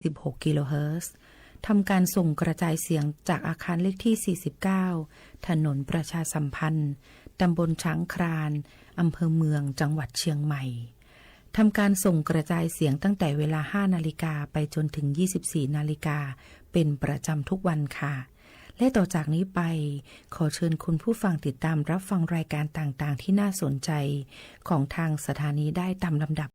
สิบหกกิโลเฮิรตซ์ ทำการส่งกระจายเสียงจากอาคารเลขที่ สี่สิบเก้า ถนนประชาสัมพันธ์ ตำบลช้างคลาน อำเภอเมือง จังหวัดเชียงใหม่ ทำการส่งกระจายเสียงตั้งแต่เวลา ห้านาฬิกา ไปจนถึง ยี่สิบสี่นาฬิกา เป็นประจำทุกวันค่ะ และต่อจากนี้ไป ขอเชิญคุณผู้ฟังติดตามรับฟังรายการต่างๆ ที่น่าสนใจ ของทางสถานีได้ตามลำดับ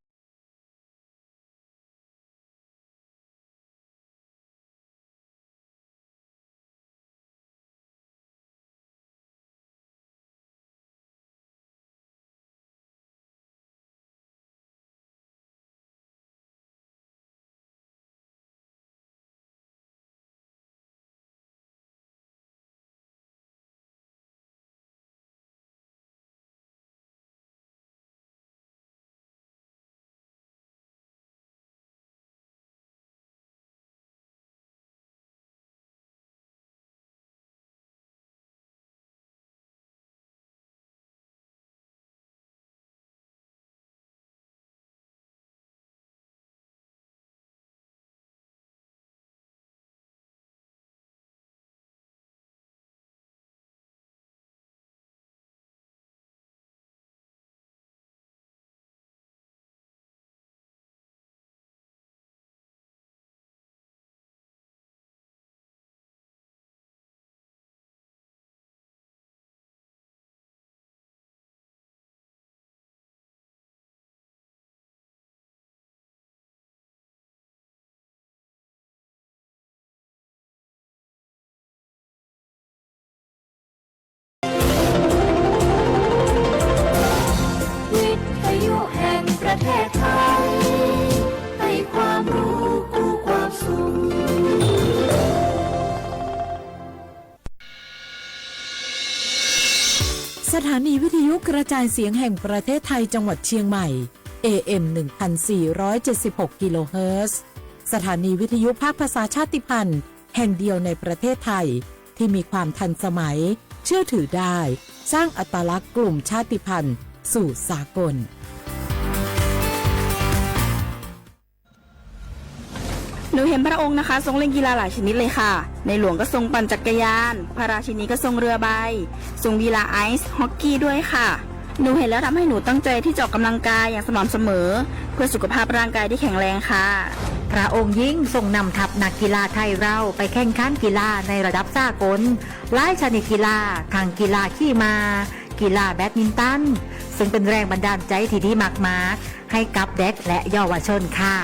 วิทยุแห่งประเทศไทย ให้ความรู้คู่ความสุข สถานีวิทยุกระจายเสียงแห่งประเทศไทยจังหวัดเชียงใหม่ เอ เอ็ม หนึ่งพันสี่ร้อยเจ็ดสิบหกกิโลเฮิรตซ์ สถานีวิทยุภาคภาษาชาติพันธุ์แห่งเดียวในประเทศไทย ที่มีความทันสมัย เชื่อถือได้ สร้างอัตลักษณ์กลุ่มชาติพันธุ์สู่สากล หนูเห็นพระองค์นะคะทรงเล่นกีฬาหลายชนิดเลยค่ะ ในหลวงก็ทรงปั่นจักรยาน พระราชินีก็ทรงเรือใบ ทรงกีฬาไอซ์ฮอกกี้ด้วยค่ะ หนูเห็นแล้วทำให้หนูตั้งใจที่จะออกกำลังกายอย่างสม่ำเสมอ เพื่อสุขภาพร่างกายที่แข็งแรงค่ะ พระองค์ยิ่งทรงนำทัพนักกีฬาไทยเราไปแข่งขันกีฬาในระดับสากล หลายชนิดกีฬา ทั้งกีฬาขี่ม้า กีฬาแบดมินตัน ซึ่งเป็นแรงบันดาลใจที่ดีมากๆ ให้กับเด็กและเยาวชนค่ะ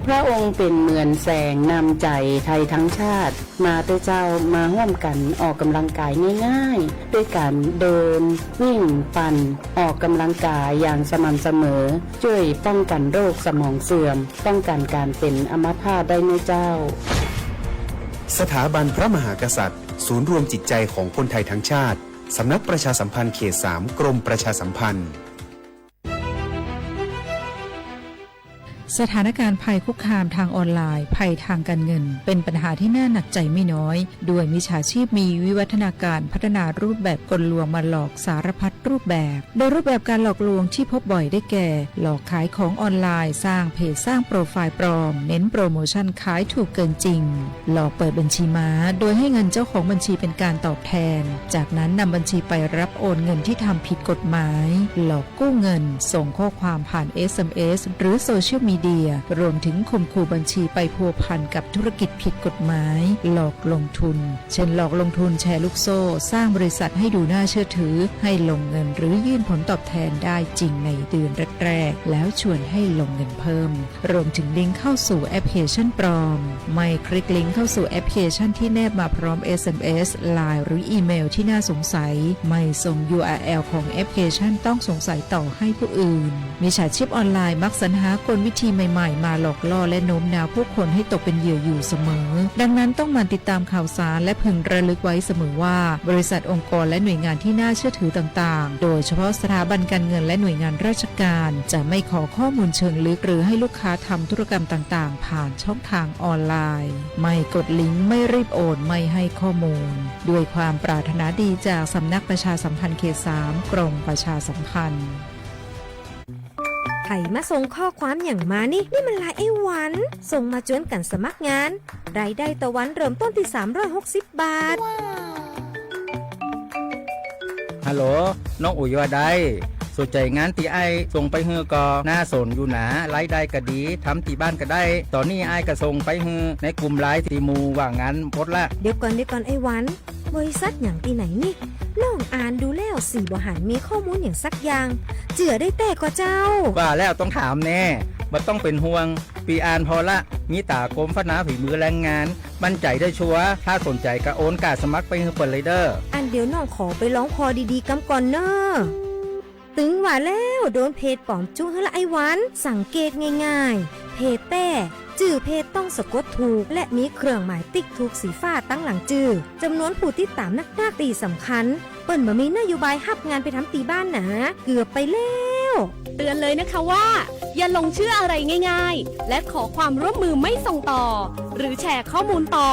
พระองค์เป็นเหมือนแสงนำใจไทยทั้งชาติ มาเต๊ะเจ้ามาร่วมกันออกกำลังกายง่ายๆ ด้วยการเดิน วิ่ง ปั่น ออกกำลังกายอย่างสม่ำเสมอ ช่วยป้องกันโรคสมองเสื่อม ป้องกันการเป็นอัมพาตได้นะเจ้า สถาบันพระมหากษัตริย์ ศูนย์รวมจิตใจของคนไทยทั้งชาติ สำนักประชาสัมพันธ์เขต สาม กรมประชาสัมพันธ์ สถานการณ์ภัยคุกคามทางออนไลน์ ภัยทางการเงิน เป็นปัญหาที่น่าหนักใจไม่น้อย ด้วยมิจฉาชีพมีวิวัฒนาการพัฒนารูปแบบกลลวงมาหลอกสารพัดรูปแบบ โดยรูปแบบการหลอกลวงที่พบบ่อยได้แก่ หลอกขายของออนไลน์ สร้างเพจ สร้างโปรไฟล์ปลอม เน้นโปรโมชั่นขายถูกเกินจริง หลอกเปิดบัญชีม้า โดยให้เงินเจ้าของบัญชีเป็นการตอบแทน จากนั้นนำบัญชีไปรับโอนเงินที่ทำผิดกฎหมาย หลอกกู้เงิน ส่งข้อความผ่าน เอสเอ็มเอส หรือโซเชียลมีเดีย รวมถึงข่มขู่บัญชีไปพัวพันกับธุรกิจผิดกฎหมาย หลอกลงทุน เช่น หลอกลงทุนแชร์ลูกโซ่ สร้างบริษัทให้ดูน่าเชื่อถือ ให้ลงเงินหรือยื่นผลตอบแทนได้จริงในเดือนแรกๆ แล้วชวนให้ลงเงินเพิ่ม รวมถึงลิงก์เข้าสู่แอปพลิเคชันปลอม ไม่คลิกลิงก์เข้าสู่แอปพลิเคชันที่แนบมาพร้อม เอสเอ็มเอส ไลน์ หรืออีเมลที่น่าสงสัย ไม่ส่ง ยูอาร์แอล ของแอปพลิเคชันต้องสงสัยต่อให้ผู้อื่น มิจฉาชีพออนไลน์มักสรรหากลวิธีใหม่ๆ มาหลอกล่อและโน้มน้าวผู้คนให้ตกเป็นเหยื่ออยู่เสมอ ดังนั้นต้องหมั่นติดตามข่าวสารและพึงระลึกไว้เสมอว่า บริษัท องค์กร และหน่วยงานที่น่าเชื่อถือต่างๆ โดยเฉพาะสถาบันการเงินและหน่วยงานราชการ จะไม่ขอข้อมูลเชิงลึกหรือให้ลูกค้าทำธุรกรรมต่างๆ ผ่านช่องทางออนไลน์ ไม่กดลิงก์ ไม่รีบโอน ไม่ให้ข้อมูล ด้วยความปรารถนาดีจากสำนักประชาสัมพันธ์เขต สาม กรมประชาสัมพันธ์ ใผมาส่งข้อความหยังมานี่ นี่มันไลน์ไอ้หวัน ส่งมาชวนกันสมัครงาน รายได้ต่อวันเริ่มต้นที่สามร้อยหกสิบบาท Hello, nov ua yuav dai, sua cais ngan tis aij txoo paib hwj ko na, soo yus na, laib dai kas dis, tham tis baaj kas daij, tom nij aij kas soo paib hwj neb kuv laib tis mus vam ngan pov laj. เดี๋ยวก่อน เดี๋ยวก่อน ไอ้หวัน บริษัทหยังที่ไหนนี่ ลองอ่านดูแล้วสิ บ่หันมีข้อมูลหยังสักอย่าง เจื่อได้แต้ก่อเจ้า ว่าแล้วต้องถามแน่ บ่ต้องเป็นห่วง ปีอ่านพอละ มีตากรมพัฒนาฝีมือแรงงาน มั่นใจได้ชัวร์ ถ้าสนใจก็โอนกาดสมัครไปหื้อเปิดเลยเด้อ อันเดี๋ยวน้องขอไปลองพอดีๆกำก่อนเนอะ ตึงว่าแล้ว โดนเพจปลอมจุ๊หื้อละไอ้หวัน สังเกตง่ายๆ เพจแต้ จื่อเพจต้องสะกดถูก และมีเครื่องหมายติ๊กถูกสีฟ้าตั้งหลังจื่อ จำนวนผู้ติดตามนักๆ ที่สำคัญ เปิ้นบ่มีนโยบายฮับงานไปทำตีบ้านหนา เกือบไปแล้ว เตือนเลยนะคะว่า อย่าหลงเชื่ออะไรง่ายๆ และขอความร่วมมือไม่ส่งต่อ หรือแชร์ข้อมูลต่อ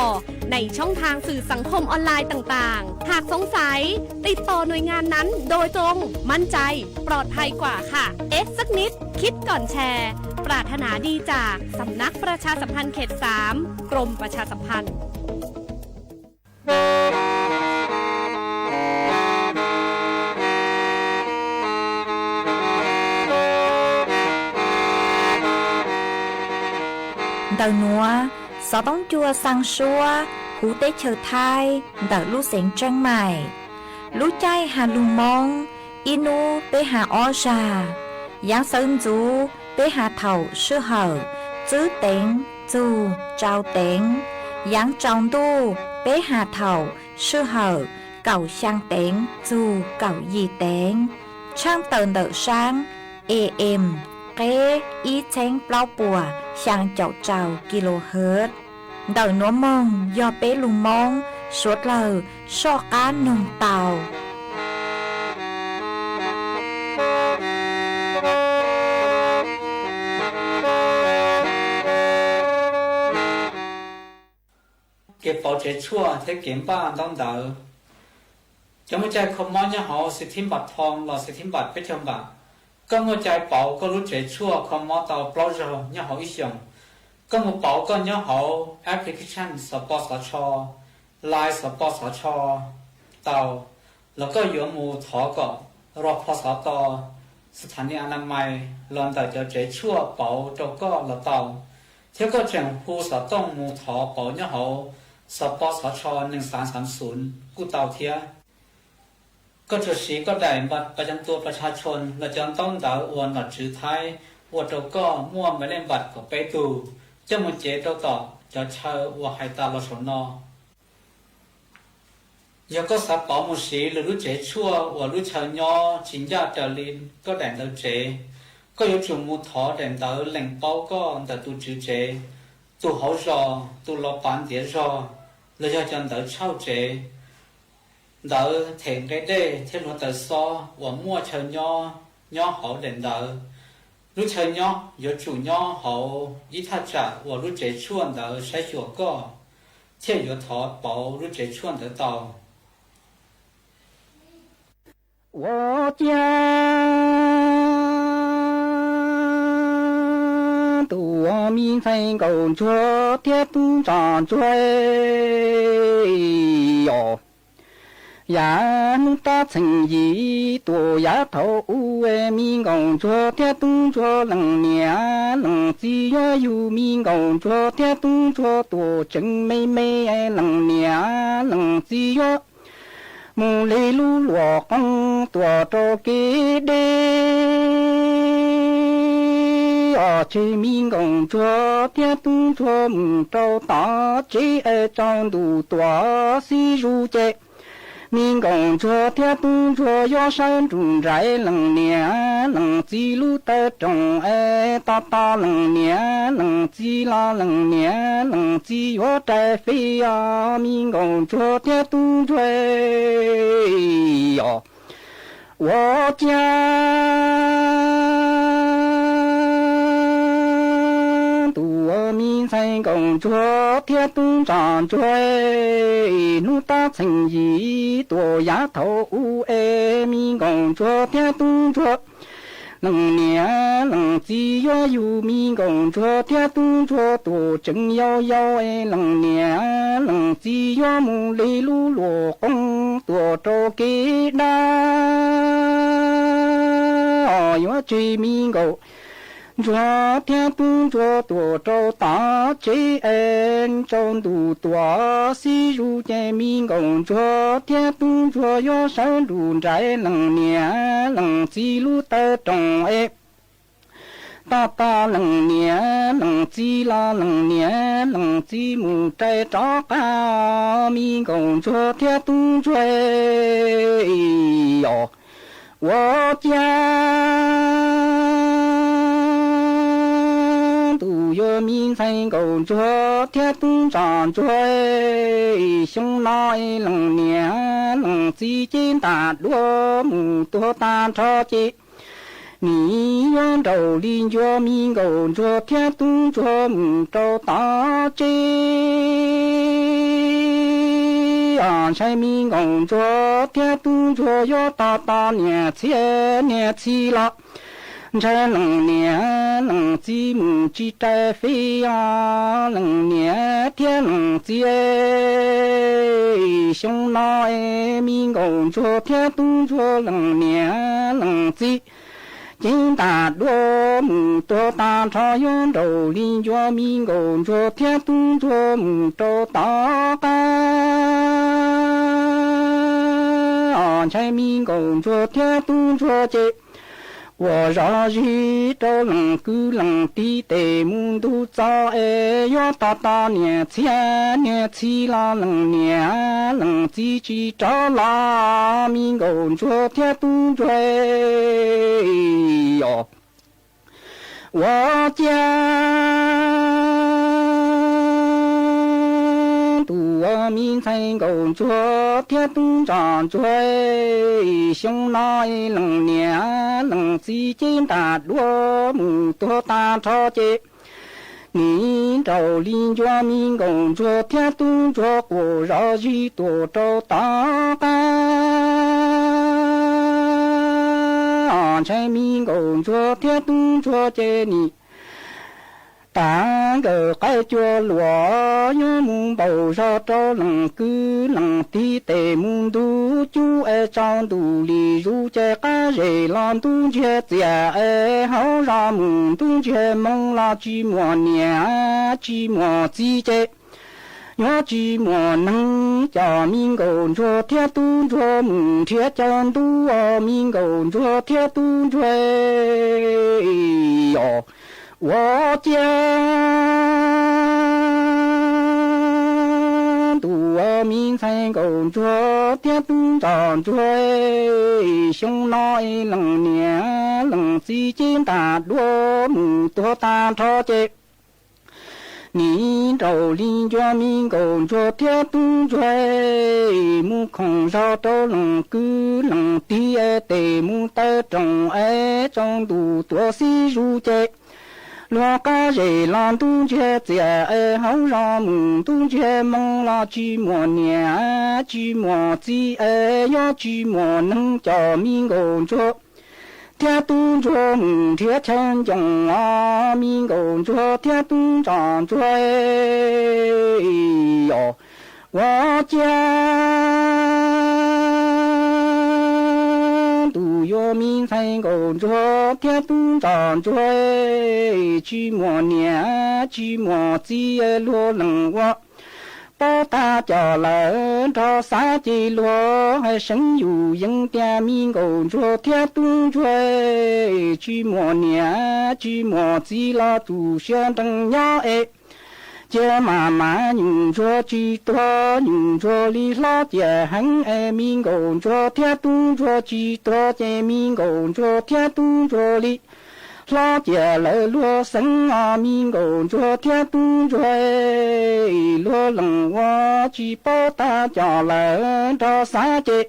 ในช่องทางสื่อสังคมออนไลน์ต่างๆ หากสงสัย ติดต่อหน่วยงานนั้นโดยตรง มั่นใจ ปลอดภัยกว่าค่ะ เอ๊ะสักนิด คิดก่อนแชร์ ปรารถนาดีจากสำนักประชาสัมพันธ์เขตสาม กรมประชาสัมพันธ์ Ntawm nuav, xov tooj cua xaa suab huv teb chaws Thaib ntawm lub xeev Tseeb Maim. Lub caij has lug Moob, ib nub peb has ob zag. Yaav xawv ntxuv peb has thaum sij hawm tswb teev txug tsau teev. Yaav tsaus ntuj peb has thaum sij hawm kaum xyaa teev txug kaum yim teev, tshaaj tawm ntawm saab A M qeb ib txheeb plaub puas xyaa caum rau kilohertz. Ntawm nuav moog yog peb lug Moob suav dlawg soj qaab noog tau. Kev pauv tsev tshuaj thiab kev npaj ntaub ntawv. Cov muaj cai kho mob nyob hauv xi thib npam thoo los xi thib npam peb caug npam, koj muaj cai pauv koj lub tsev tshuaj kho mob tau plaub zaug nyob hauv ib xyoos. Koj mus pauv koj nyob hauv application xov pos xov tsho, Line xov pos xov tsho tau, los koj yuav mus thov kom rau pho xov to, xas thas nis a na mais los ntawm cov tsev tshuaj pauv rau koj los tau, thiab koj tseem hu xov tooj mus thov pauv nyob hauv xov pos xov tsho neeg xaav xaav xunv kuj tau thiab. Koj tsuas siv koj daim npaj pas cam tua pas tshaj tshoo los cov ntaub ntawv uas nom tswv Thaib ua rau koj muaj npaj lej npam kaum peb tug, coj mus cev rau tom cov chaw uas hais tas los saum no. Yog koj xav pauv mus siv lwm lub tsev tshuaj uas lub chaw nyob tsis ncaj raws li koj daim ntawv tsev, koj yuav tsum mus thov daim ntawv lees paub koj ntawm tus tswv tsev, tus hauv zos, tus los pav ntiav zog, los yog cov ntawv tshauj tsev, ntawv them nqe dej thiab hluav taws xob uas muaj chaw nyob nyob hauv daim ntawv. Lub chaw nyob yuav tsum nyob hauv ib thaj tsam uas lub tsev tshuaj ntawd saib xyuas koj, thiaj yuav thov pauv lub tsev tshuaj ntawd tau. Ua ciav tus me ntxhais nkauj ntsuag thiab tub ntsuag ntsuag os. Yav hnub tab txheej yim tuaj yav thaum ub, me nkauj ntsuag thiab tub ntsuag leej niam leej txiv yuav yug, me nkauj ntsuag thiab tub ntsuag tuaj tseem me me, leej niam leej txiv yuav mus li lub luam qoob tuaj rau kev deb os. Tseg me nkauj ntsuag thiab tub ntsuag mus rau tom tsev es tsaus ntuj tuaj xib zuj ces me nkauj ntsuag thiab tub ntsuag yuav sawv nrug nraim leej niam leej txiv lub taw rooj es tos tos leej niam leej txiv los leej niam leej txiv yuav rais fij os. Me nkauj ntsuag thiab tub ntsuag os, ua ciav tus me ntxhais nkauj ntsuag thiab tub ntsuag ntsuag, hnub tab txheej yim tuaj yav thaum ub es me nkauj ntsuag thiab tub ntsuag Leej niam leej txiv yuav yug me nkauj ntsuag thiab tub ntsuag tuaj tseem yau yau es leej niam leej txiv yuav mus li lub luam qoob tuaj rau kev dab, yuav tseg me nkauj ntsuag thiab tub ntsuag tuaj rau tom tsev es tsaus ntuj tuaj xib zus ces me nkauj ntsuag thiab tub ntsuag yuav sawv nrug nraim leej niam leej txiv lub taw rooj es tos tos leej niam leej txiv los leej niam leej txiv mus rais rov qab, me nkauj ntsuag thiab tub ntsuag os. Ua cas ntuj yuav me ntxhais nkauj ntsuag thiab tub ntsuag, xyoo no leej niam leej txiv cev ntaj duab mus tuag tag nrho ces nim yuav nraum li ncua me nkauj ntsuag thiab tub ntsuag mus rau tom tsev. Ntshai me nkauj ntsuag thiab tub ntsuag yuav tos tos niam txiv, niam txiv los ntshai leej niam leej txiv mus tsis rais fej os leej niam thiab leej txiv. Xyoo no me nkauj ntsuag thiab tub ntsuag leej niam leej txiv cev ntaj duab mus tuag tag nrho yuav nraum li ncua me nkauj ntsuag thiab tub ntsuag mus rau tom qab. Ntshai me nkauj ntsuag thiab tub ntsuag ces ua zog zig rau leej kwv leej tij tes mus ntug txo es yuav tos tos niam txiv, niam txiv los leej niam leej txiv tsis rov los, me nkauj ntsuag thiab tub ntsuag os. Ua cas ntuj ua me ntxhais nkauj ntsuag thiab tub ntsuag ntsuag, xyoo no leej niam leej txiv cev ntaj duab mus tuag tag nrho ces nim nraum li ncua me nkauj ntsuag thiab tub ntsuag quaj zog zig tuaj rau tom qab. Ntshai me nkauj ntsuag thiab tub ntsuag ces nim tas nkawm qaib cua luam yuav mus npaum zog rau leej kwv leej tij tes mus ntug cub es tsaus ntuj li zus ces qab zem los ntub ntsiag txias es hauv zos mus ntub ntsiag moo los tsis muaj niam tsis muaj txiv ces yuav tsis muaj neeg coj me nkauj ntsuag thiab tub ntsuag mus nrhiav chaw ntub os me nkauj ntsuag thiab tub ntsuag os. Ua cas ntuj ua me ntxhais nkauj ntsuag thiab tub ntsuag ntsuag, xyoo no leej niam leej txiv cev ntaj duab mus tuag tag nrho ces nim nraum li ncua me nkauj ntsuag thiab tub ntsuag mus khoov zog rau leej kwv leej tij tes mus taw rooj es tsaus ntuj tuaj xib zus ces luag qab zem los ntub ntsiag txias es hauv zos mus ntub ntsiag moo los tsis muaj niam tsis muaj txiv es yuav tsis muaj neeg coj me nkauj ntsuag thiab tub ntsuag mus nrhiav chaw ncoos os me nkauj ntsuag thiab tub ntsuag ntsuag os. Ua cas ntuj yuav me ntxhais nkauj ntsuag thiab tub ntsuag ntsuag, tsis muaj niam tsis muaj txiv luag leej ua paub tag coj lawm nrog xav ces luag hais seev yus yees tias me nkauj ntsuag thiab tub ntsuag tsis muaj niam tsis muaj txiv los tu siab nrees nyob es cia mas mas nyuj ntsuag tsis tuag, nyuj ntsuag li hlob ciam heev es me nkauj ntsuag thiab tub ntsuag tsis tuag ces me nkauj ntsuag thiab tub ntsuag li hlob ciam lawv luag xeev os me nkauj ntsuag thiab tub ntsuag luag leej ua tsis paub tag coj lawm nrog xav ces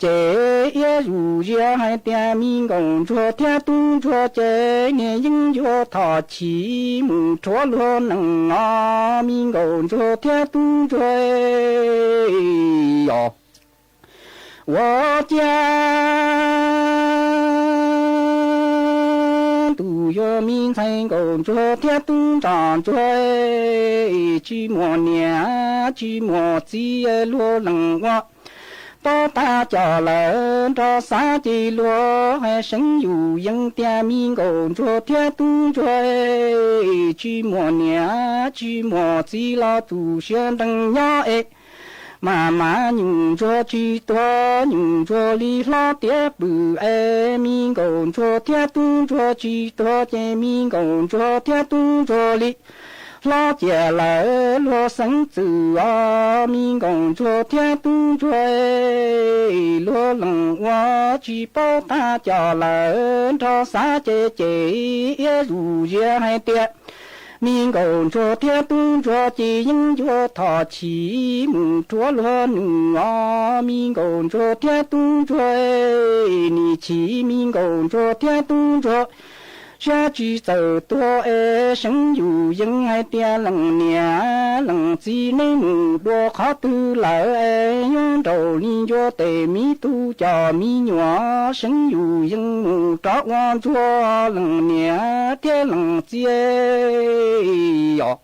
ces iab zus ziab hais tias me nkauj ntsuag thiab tub ntsuag ces niag yeeb ncuab thom chim mus rhuav luag neej os me nkauj ntsuag thiab tub ntsuag os. Ua cas Yog me ntxhais nkauj ntsuag thiab tub nroj ntsuag, tsis muaj niam tsis muaj txiv, luag lees ua paub tag cov lawm nrog xav ces luag hais seev yus yees tias me nkauj ntsuag thiab tub ntsuag, tsis muaj niam tsis muaj txiv los tu siab ntees nyob es mas mas nyuj ntsuag tsis tuag, nyuj ntsuag li hlob tiav pw es me nkauj ntsuag thiab tub ntsuag tsis tuag ces me nkauj ntsuag thiab tub ntsuag li hlob cia lawm luag xeev txwm os. Me nkauj ntsuag thiab tub ntsuag, luag lees ua tsis paub tag cov lawm nrog xav ces ces iab zus zias hais tias me nkauj ntsuag thiab tub ntsuag ces yeej yuav thov chim mus rhuav luag nws os. Me nkauj ntsuag thiab tub ntsuag, nim chim me nkauj ntsuag thiab tub ntsuag siab tsis txawj tuag es seev yus yees hais tias leej niam leej txiv nej mus dua qhov twg lawm es yuav nraum li ncua tes me tub cov me nyuam, seev yus yees mus rov ua ntsuag leej niam thiab leej txiv os.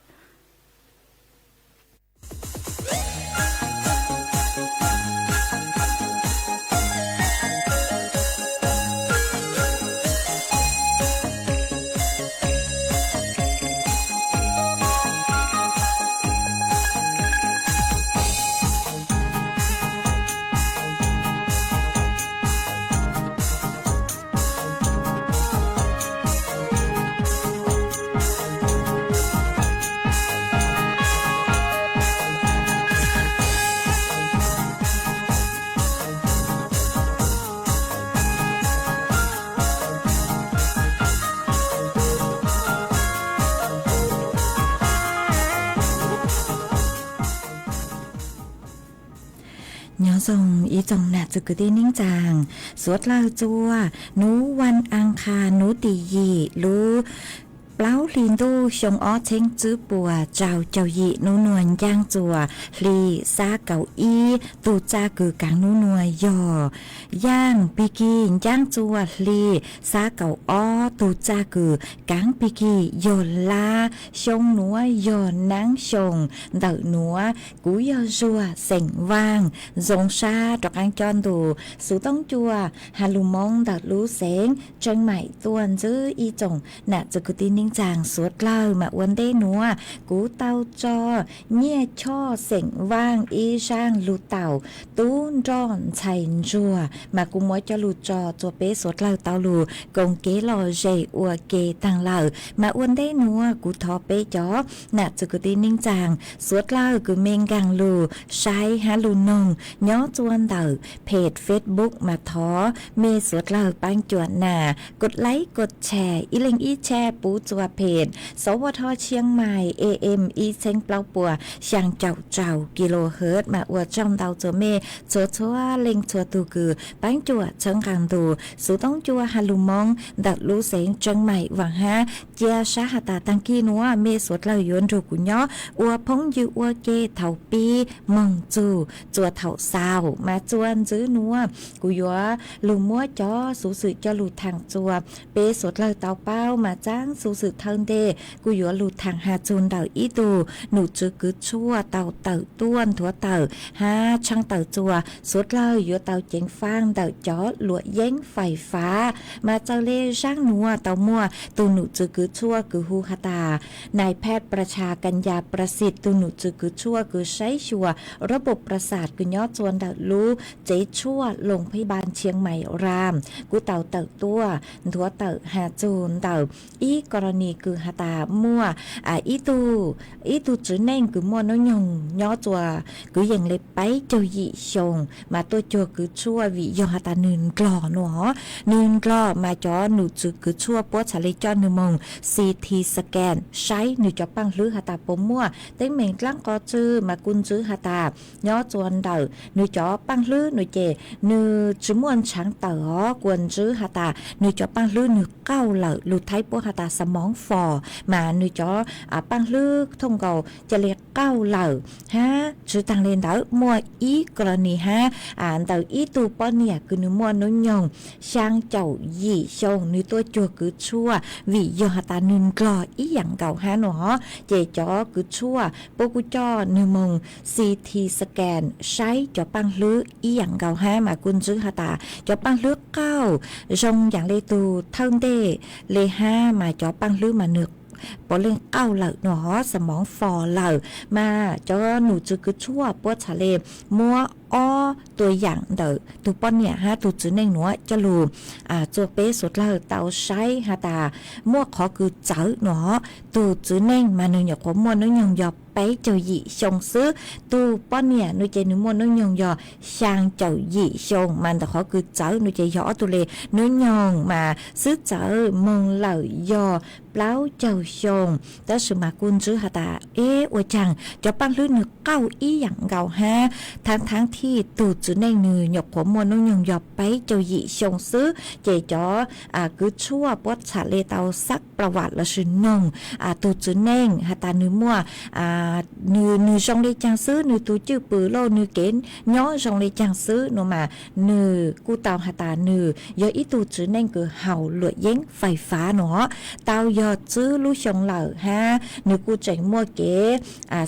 Nyob zoo ib tsoom nam txiv kwv tij neej tsaa, suav dlawg txua nub vas as khas nub tim yim lub plaub hli ntuj xyoo ob txheeb tswb puas rau caum yim nub nuav ncaaj txua hli xab kaum ib tug txaj kws kaav nub nuav yog yaaj pig kig ncaaj txua hli xab kaum ob tug txaj kws kaav pig kig yog lab. Xyoo nuav yog naab xyoo ntawm nuav. Kuv yog Zuag xeem Vaaj, zoo sab rov qaab coj ntu xuv toob cua has lug Moob ntawm lub xeev Tseev Maim tuaj ntsib ib tsoom nam txiv kwv tij neej tsaa suav dlawg. Mas ua ntej nuav kuv tau tso Nyiaj Choj xeem Vaaj ib zaaj lug taum Tub Nroj Ntxhais Ntsuag, mas kuv muab coj lug tso rua peb suav dlawg tau lug koom kev lom zem ua ke taag lawm. Mas ua ntej nuav kuv thov peb cov nam txiv kwv tij neej tsaa suav dlawg kws mej nkaag lug saib hab lug noog nyob rua ntawm page Facebook mas thov mej suav dlawg paab cuam nam kos laib kos tshare ib leeg ib tshare pub rua page Sov Vo Tho Tshiang Maim A M ib txheeb plaub puas xyaa caum rau kilohertz mas ua tsaug ntau rua mej txhua txhua leej txhua tug kws paab cuam txhawb nqaa ntu xuv toob cua has lug Moob ntawm lub xeev Tseev Maim vaam hab cia sab has tas taag kig nuav mej suav dlawg yuav nrug kuv nyob ua phooj ywg ua ke thaus pib moog txug rua thaus xaus. Mas rua ntsib nuav kuv yuav lug muab cov xuv xwm coj lug thaam rua peb suav dlawg tau paub. Mas tsaab xuv xwm thawj ntej kuv yuav lug thaam has txug ntawm ib tug num tswv kwv tshuaj tau tawm tuaj nthuav tawm hab tshaaj tawm rua suav dlawg yuav tau ceev faaj ntawm cov luam yeeb fais fab. Mas txawm le zaaj nuav tau muaj tug num tswv kwv tshuaj kws hu has tas Nais Phaj Prachas Kanya Prasit, tug num tswv kwv tshuaj kws saib xyuas rab pum prasas kws nyob rua ntawm lub tsev tshuaj Loos Phaj Npaas Tshiang Maim Raam, kuv tau tawm tuaj nthuav tawm has txug ntawm ib koroni kws has tas muaj ib tug, ib tug tswv neej kws muaj nub nyoog nyob rua kwv yees le peb caug yim xyoo mas tuaj cuag kwv tshuaj vim yog has tas nwg ndlog nua. Nwg ndlog mas cov num tswv kwv tshuaj puab txhad le coj nwg moog C T scan saib nwg cov paaj hlwb has tas puas muaj teeb meem dlaab qhov twg. Mas kuv ntsib has tas nyob rua ntawm nwg cov paaj hlwb nua ces nwg tsi muaj ntshaav tawm os, kuas ntsib has tas nwg cov paaj hlwb nwg qauj lawm, lus Thaib puab has tas สมองฝ่อ, mas nws cov paaj hlwb thooj nkaus ca le qauj lawm hab. Tswv taag le ntawd muaj ib กรณี hab, ntawm ib tug poj niam kws nws muaj nub nyoog xyaa caum yim xyoo, nws tuaj cuag kws tshuaj vim yog has tas nws ndlog ib yaam nkaus hab nua. Ces cov kws tshuaj puab kuj coj nws moog CT scan saib cov paaj hlwb ib yaam nkaus hab, mas kuj ntswb has tas cov paaj hlwb qauj zoo yaam le tug thawj ntej le hab, mas cov paaj hlwb mas nws puav leej qauj lawm nua, สมองฝ่อ lawm. Mas cov num tswv kws tshuaj puab txhad le muab ob tua yaam ntawm tug poj niam hab tug txiv neej nuav coj lug txuas peb suav dlawg tau saib has tas muaj qhov kws txawv nua. Tug txiv neej mas nws nyuam qhuav muaj nub nyoog yog peb caug yim xyoo xwb, tug poj niam nua ces nws muaj nub nyoog yog xyaa caum yim xyoo, mas ntawm qhov kws txawv nua ces yog ob tug le nub nyoog mas xwb txawv moog lawm yog plaub caug xyoo. Tab sis mas kuj ntswb has tas eb ua caag cov paaj hlwb nws qauj ib yaam nkaus hab, thaab thaab thij tug txiv neej nws nyuam qhuav muaj nub nyoog yog peb caug yim xyoo xwb, ces cov kws tshuaj puab txhad le tau xab pla vam lossis noog tug txiv neej has tas nws muaj, nws, nws zoo le caag xwb, nws tug cwj pwm lauj, nws kev nyob zoo le caag xwb nua mas nws kuj tau has tas nws yog ib tug txiv neej kws haus luam yeeb fais fav nua, tau yog tsib lub xyoo lawm hab, nws kuj tseem muaj kev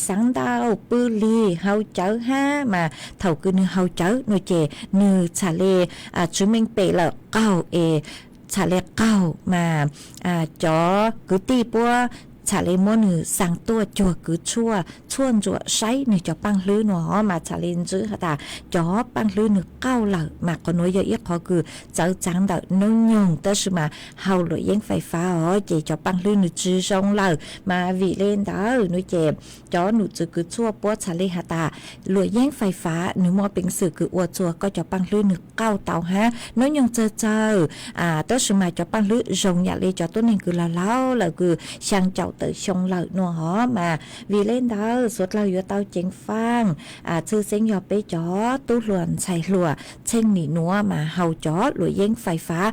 xaav ntau pw lig haus cawv hab, mas thaum kws nws haus cawv nua ces nws txhad le tswv meej pem lawm qaug es txhad le qaug mas cov kwv tij puab txhad le muab nws xaa tuaj cuag kws tshuaj txhuaj ntsuam saib nws cov paaj hlwb nua mas txhad le ntswb has tas cov paaj hlwb nws qauj lawm, mas qhov nuav yog ib qhov kws txawv txaav ntawm nub nyoog tab sis mas haus luam yeeb fais fav os ces cov paaj hlwb nws tsi zoo lawm. Mas vim le ntawd nua ces cov num tswv kws tshuaj puab txhad le has tas luam yeeb fais fav nws muaj peev xwm kws ua txuag koj cov paaj hlwb nws qauj tau hab nub nyoog txawg txawg, tab sis mas cov paaj hlwb zoo yaam le cov tuab neeg kws laug laug lawm kws xyaa caum tawm xyoo lawm nua hov. Mas vim le ntawd suav dlawg yuav tau ceev faaj, tshwj xeeb yog peb cov tub hluas ntxhais hluas txheej nim nuav mas haus cov luam yeeb fais fav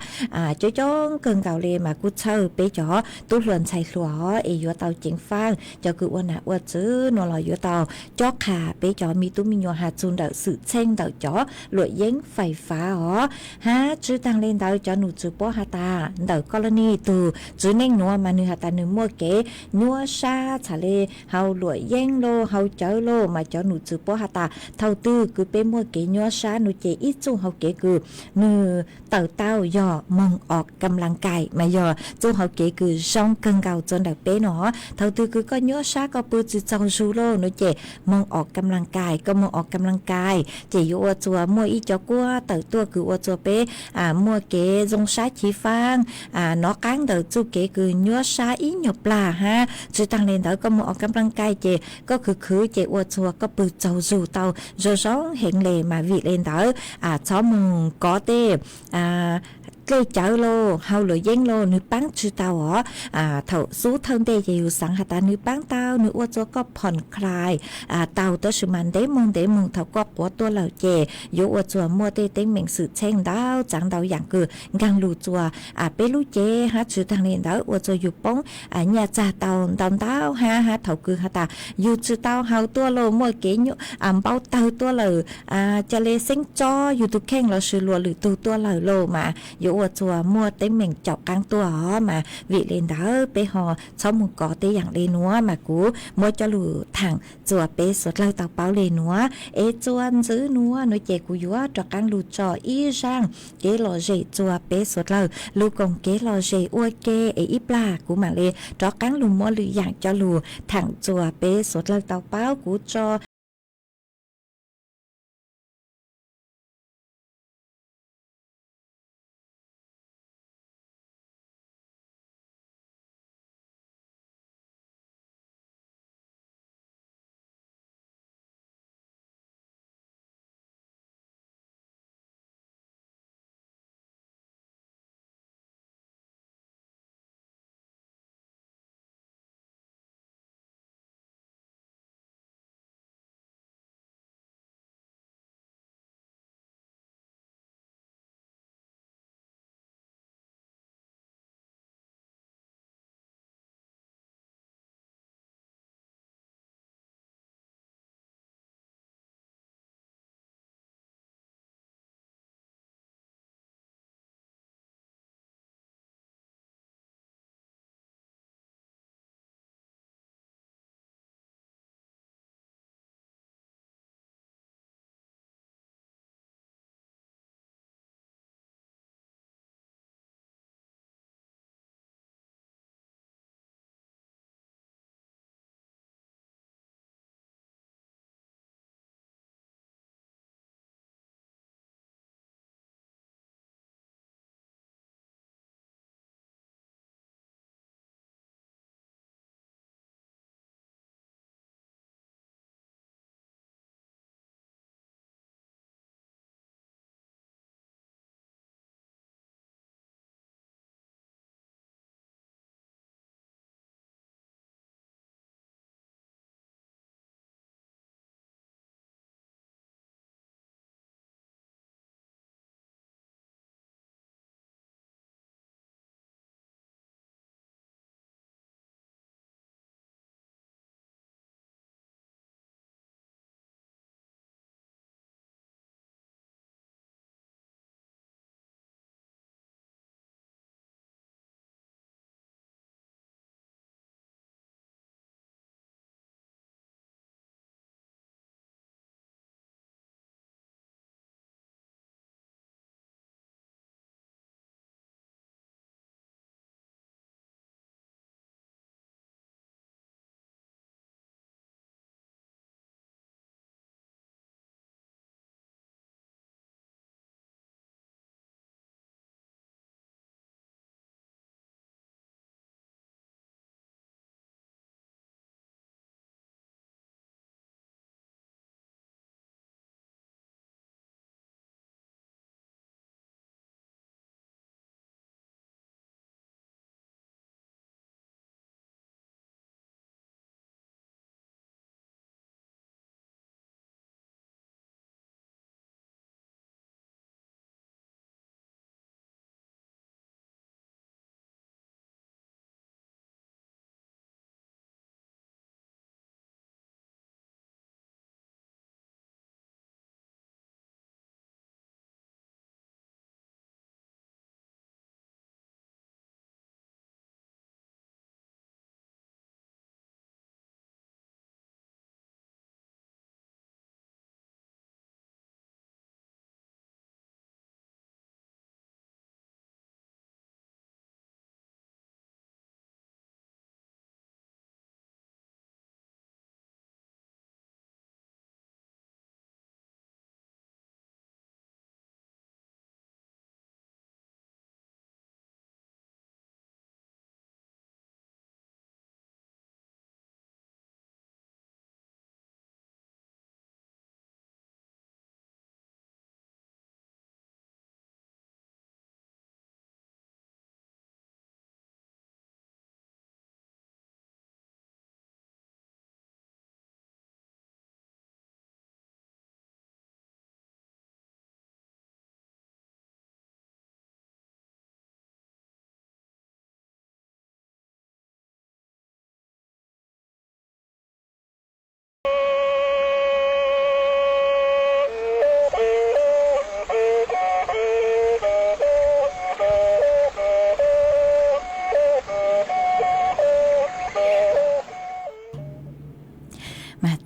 coob coob kawg nkaus le mas kuj txhawj peb cov tub hluas ntxhais hluas hov es yuav tau ceev faaj. Cov kws ua nam ua txwv nua los yuav tau cob qha peb cov me tub me nyuam has txug ntawm xwm txheej ntawm cov luam yeeb fais fav os. Hab tswv taag le ntawd cov num tswv puab has tas ntawm koj laj ni tug tswv neej nuav mas nws has tas nws muaj kev nyuab sab txhad le haus luam yeeb lauj haus cawv lauj, mas cov num tswv puab has tas thaum twg kws peb muaj kev nyuab sab nua ces ib txuj hauv kev kws nws tawm tau yog moog os kam laj kais mas yog txuj hauv kev kws zoo kawg nkaus txuas ntawm peb nua. Thaum twg kws koj nyuab sab koj pw tsi txaug zug lauj nua ces moog os kam laj kais, koj moog os kam laj kais ces yuav ua txuas muaj ib cov kuab tawm tuaj kws ua txuas peb muaj kev zoo sab chiv faaj, nov qaab ntawm txuj kev kws nyuab sab ib nyuag plag hab. Tswv taag le ntawd koj moog os kam laj kais ces koj khwv khwv ces ua txuas koj pw txaug zug tau zoo zoo heev le. Mas vim le ntawd txhob moog kov tej dlej cawv lauj haus luam yeeb lauj nws paab tsi tau os. Thaum xub thawj ntej ces yus xaav has tas nws paab tau nws ua txuas koj phoo khlais tau, tab sis mas ntev moog ntev moog thaum koj quav tuaj lawm ces yuav ua txuas muaj tej teeb meem xwm txheej ntau txaav ntau yaam kws nkaag lug txuas peb lub cev hab. Tswv taag le ntawd ua txuas yus poob nyaj txag tau ntau ntau hab, hab thaum kws has tas yus tsi tau haus tuaj lauj muaj kev npau tawg tuaj lawm, ca le xeeb tsob yus tug kheej lossis luam lwm tug tuaj lawm lauj mas yuav ua txuas muaj teeb meem caum qaab tuaj os. Mas vim le ntawd peb ho txhob moog kov tej yaam le nuav mas kuv muab coj lug thaam txuas peb suav dlawg tau paub le nuav. Es txuas ntxiv nuav nua ces kuv yuav rov qaab lug tso ib zaaj kev lom zem txuas peb suav dlawg lug koom kev lom zem ua ke es ib plag kuv maam le rov qaab lug muab lwm yaam coj lug thaam txuas peb suav dlawg tau paub. Kuv tso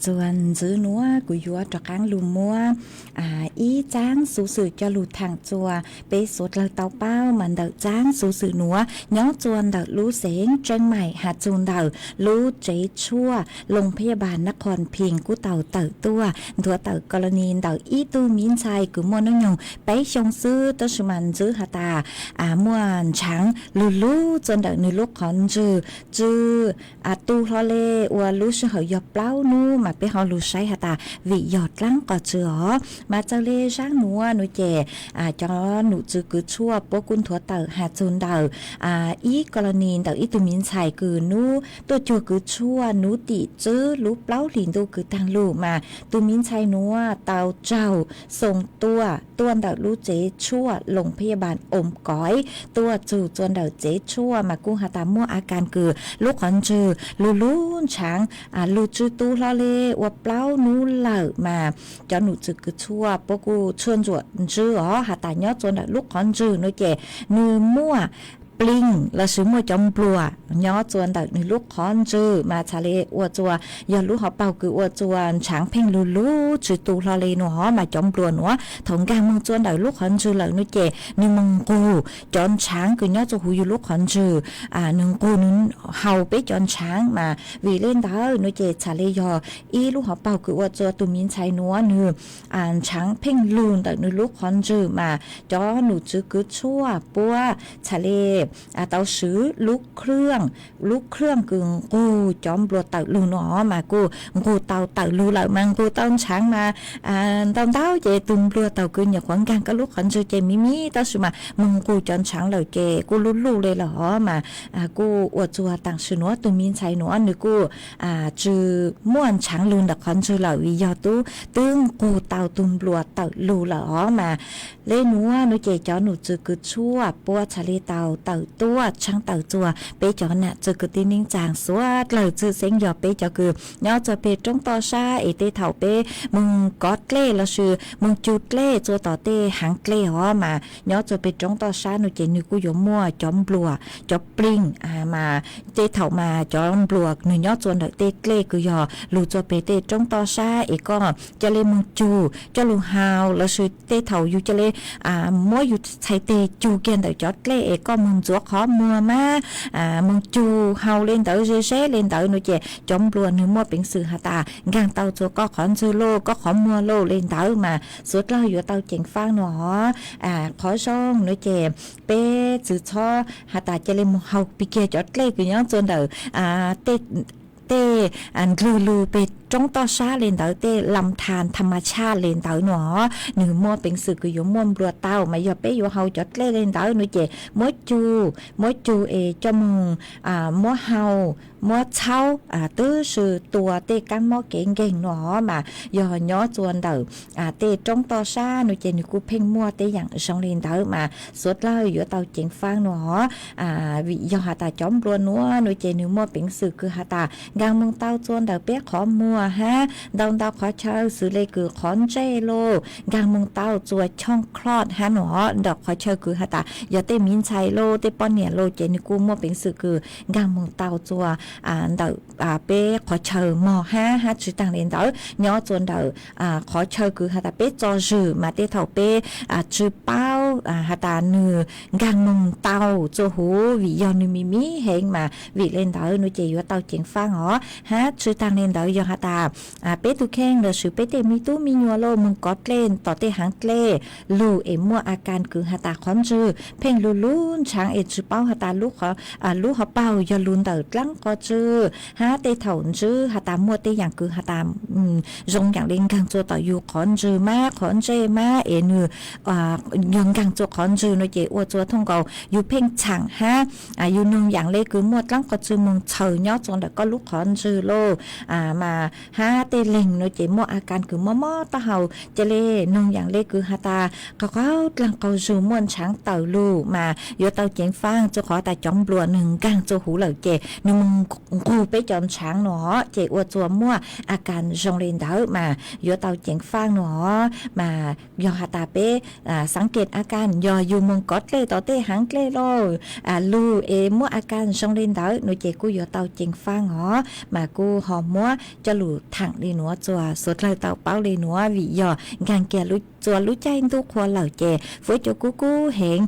Txuas ntxiv nuav kuv yuav rov qaab lug muab ib txaab xuv xwm coj lug thaam txug peb suav dlawg tau paub mas ntawm txaab xuv xwm nuav nyob txuas ntawm lub xeev Tseeb Maim has txug ntawm lub tsev tshuaj Loos Phab Yaj Npab Nas Khos Phies kuj tau tawm tuaj nthuav tawm kos los nis ntawm ib tug miv ntxhais kws muaj nub nyoog peb xyoo xwb tab sis mas ntxiv has tas muaj ntshaav lug lug txuas ntawm nwg lub qhov ntswg tsw tu hlo le ua lub sij hawm yog plaub nub mas peb ho lug saib has tas vim yog dlaab qhov tsw os. Mas txawm le zaab nuav nuav ces cov num tsw kws tshuaj puab kuj nthuav tawm has txug ntawm ib kos los nis ntawm ib tug miv ntxhais kws nub tuaj cuag kws tshuaj nub tim tswb lub plaub hlis ntuj kws taag lug mas tus miv ntxhais nuav tau tsaug xoo tuaj tuaj ntawm lub tsev tshuaj Loos Phab Yaj Npab Nas Khos Phies tuaj txug txuas ntawm tsev tshuaj mas kuj has tas muaj a kas kws lub qhov ntswg lug lug ntshaav lug tsw tu hlo le ua plaub nub lawm mas cov num tsw kws tshuaj puab kuj tshuaj ntsuam ntsw os has tas nyob txuas ntawm lub qhov ntswg nuav ces nwg muaj pleeg lossis muaj cov npluas nyob txuas ntawm nwg lub qhov ntswg mas txhad le ua txuas yog lub hauv paug kws ua txuas ntshaav pheej lug lug tsw tu hlo le nuav os mas cov npluas nuav thaum nkaag moog txuas ntawm lub qhov ntswg lawm nuav ces nwg moog nqug cov ntshaav kws nyob txuas huv yug lub qhov ntswg, nwg nqug nwg haus peb cov ntshaav mas vim le ntawd nuav ces txhad le yog ib lub hauv paug kws ua txuas tus miv ntxhais nuav nwg ntshaav pheej lug ntawm nwg lub qhov ntswg mas cov num tsw kws tshuaj puab txhad le tau swv lub khaj, lub khaj kws nqug cov npluas tawm lug nuav os mas kuj nqug tau tawm lug lawm mas nqug tau ntshaav mas ntau ntau ces tus npluas thaum kws nyuam qhuav nkaag koj lub qhov ntswg ces miv miv tab sis mas moog nqug cov ntshaav lawm ces kuj luj luj le lawm os mas kuj ua txuas taam sim nuav tus miv ntxhais nuav nwg kuj tsw muaj ntshaav lug ntawm qhov ntswg lawm vim yog tub twb nqug tau tus npluas tawm lug lawm os mas le nuav nuav ces cov num tsw kws tshuaj puab txhad le tau tawm tuaj tshaab tawm txuas peb cov nam txwv kwv tij neej tsaa suav dlawg txwj xeeb yog peb cov kws nyob txuas peg roob toj sab es tej thaum peb moog kov dlej lossis moog cug dlej txuas tom tej haav dlej os mas nyob txuas peg roob toj sab nuav ces nwg kuj yuav muaj cov npluas cov pleeg mas tej thaum mas cov npluas nwg nyob txuas ntawm tej dlej kws yog lug txuas peg tej roob toj sab es koj ca le moog cug coj lug haus lossis tej thaum yug ca le muab yug txhais teg cug kiag ntawm cov dlej es koj moog ntxuav qhov muag mas moog cug haus le ntawd ze ze le ntawd nuav ces cov npluas nwg muaj peev xwm has tas nkaag tau txuas koj qhov ntswg lauj koj qhov muag lauj le ntawd mas suav dlawg yuav tau ceev faab nuav os. Qhov zoo nuav ces peb tsi txhob has tas ca le moog haus pig kiag cov dlej kws nyob txuas ntawm tej ndlwg lug peg roob toj sab le ntawd tej lam thas thas mas tshaj le ntawd nuav os nwg muaj peev xwm kws yuav muaj npluas tau mas yog peb yuav haus cov dlej le ntawd nuav ces muab cug muab cug es coj moog muab haus muab txhaub twb swb tua tej kaab mob kev nkeeg nuav os mas yog nyob txuas ntawm tej roob toj sab nuav ces nwg kuj pheej muaj tej yaam zoo le ntawd mas suav dlawg yuav tau ceev faab nuav os. Vim yog has tas cov npluas nuav nuav ces nwg muaj peev xwm kws has tas nkaag moog tau txuas ntawm peb qhov muag hab ntau ntau qhov chaw xws le kws qhov ntsej lauj nkaag moog tau txuas chooj clot hab nuav os ntawm qhov chaw kws has tas yog tej miv ntxhais lauj tej poj niam lauj ces nwg kuj muaj peev xwm kws nkaag moog tau txuas ntawm peb qhov chaw mog hab hab tsi taag le ntawd nyob txuas ntawm qhov chaw kws has tas peb txo zwm mas tej thaum peb tsi paub has tas nwg nkaag moog tau txuas huv vim yog nwg miv miv heev mas vim le ntawd nuav ces yuav tau ceev faab os hab tsi taag le ntawd yog has tas peb tug kheej lossis peb tej me tub me nyuam lauj moog kov dlej tom tej haav dlej lug es muaj a kas kws has tas qhov ntswg pheej lug lug ntshaav es tsi paub has tas lub hauv paug yog lug ntawm dlaab qhov tsw hab tej thaum ntswb has tas muaj tej yaam kws has tas zoo yaam le nkaag txuas tom yug qhov ntswg mab qhov ntsej mab es nwg yog nkaag txuas qhov ntswg nuav ces ua txuas thooj nkaus yug pheej txhaam hab yug noog yaam le kws muaj dlaab qhov tsw moog txhaws nyob txuas ntawm koj lub qhov ntswg lauj mas hab tej leeg nuav ces muaj a kas kws mob mob taub hau ca le noog yaam le kws has tas qaug qaug dlaag qaug zug muaj ntshaav tawm lug mas yuav tau ceev faab txuas qhov tas cov npluas nwg nkaag txuas huv lawm ces nwg moog nqug peb cov ntshaav nuav ces ua txuas muaj a kas zoo le ntawd mas yuav tau ceev faab nuav mas yog has tas peb xaav ke a kas yog yus moog kov dlej tom tej haav dlej lauj, lug es muab a kas zoo le ntawd no ces kuj yuav tau ceev faab os. Mas kuj ho muab coj lug thaam le nuav txuas suav dlawg tau paub le nuav, vim yog nkaag kiag txuas lub caij ntuj qhua lawm ces fuab cua kub kub heev.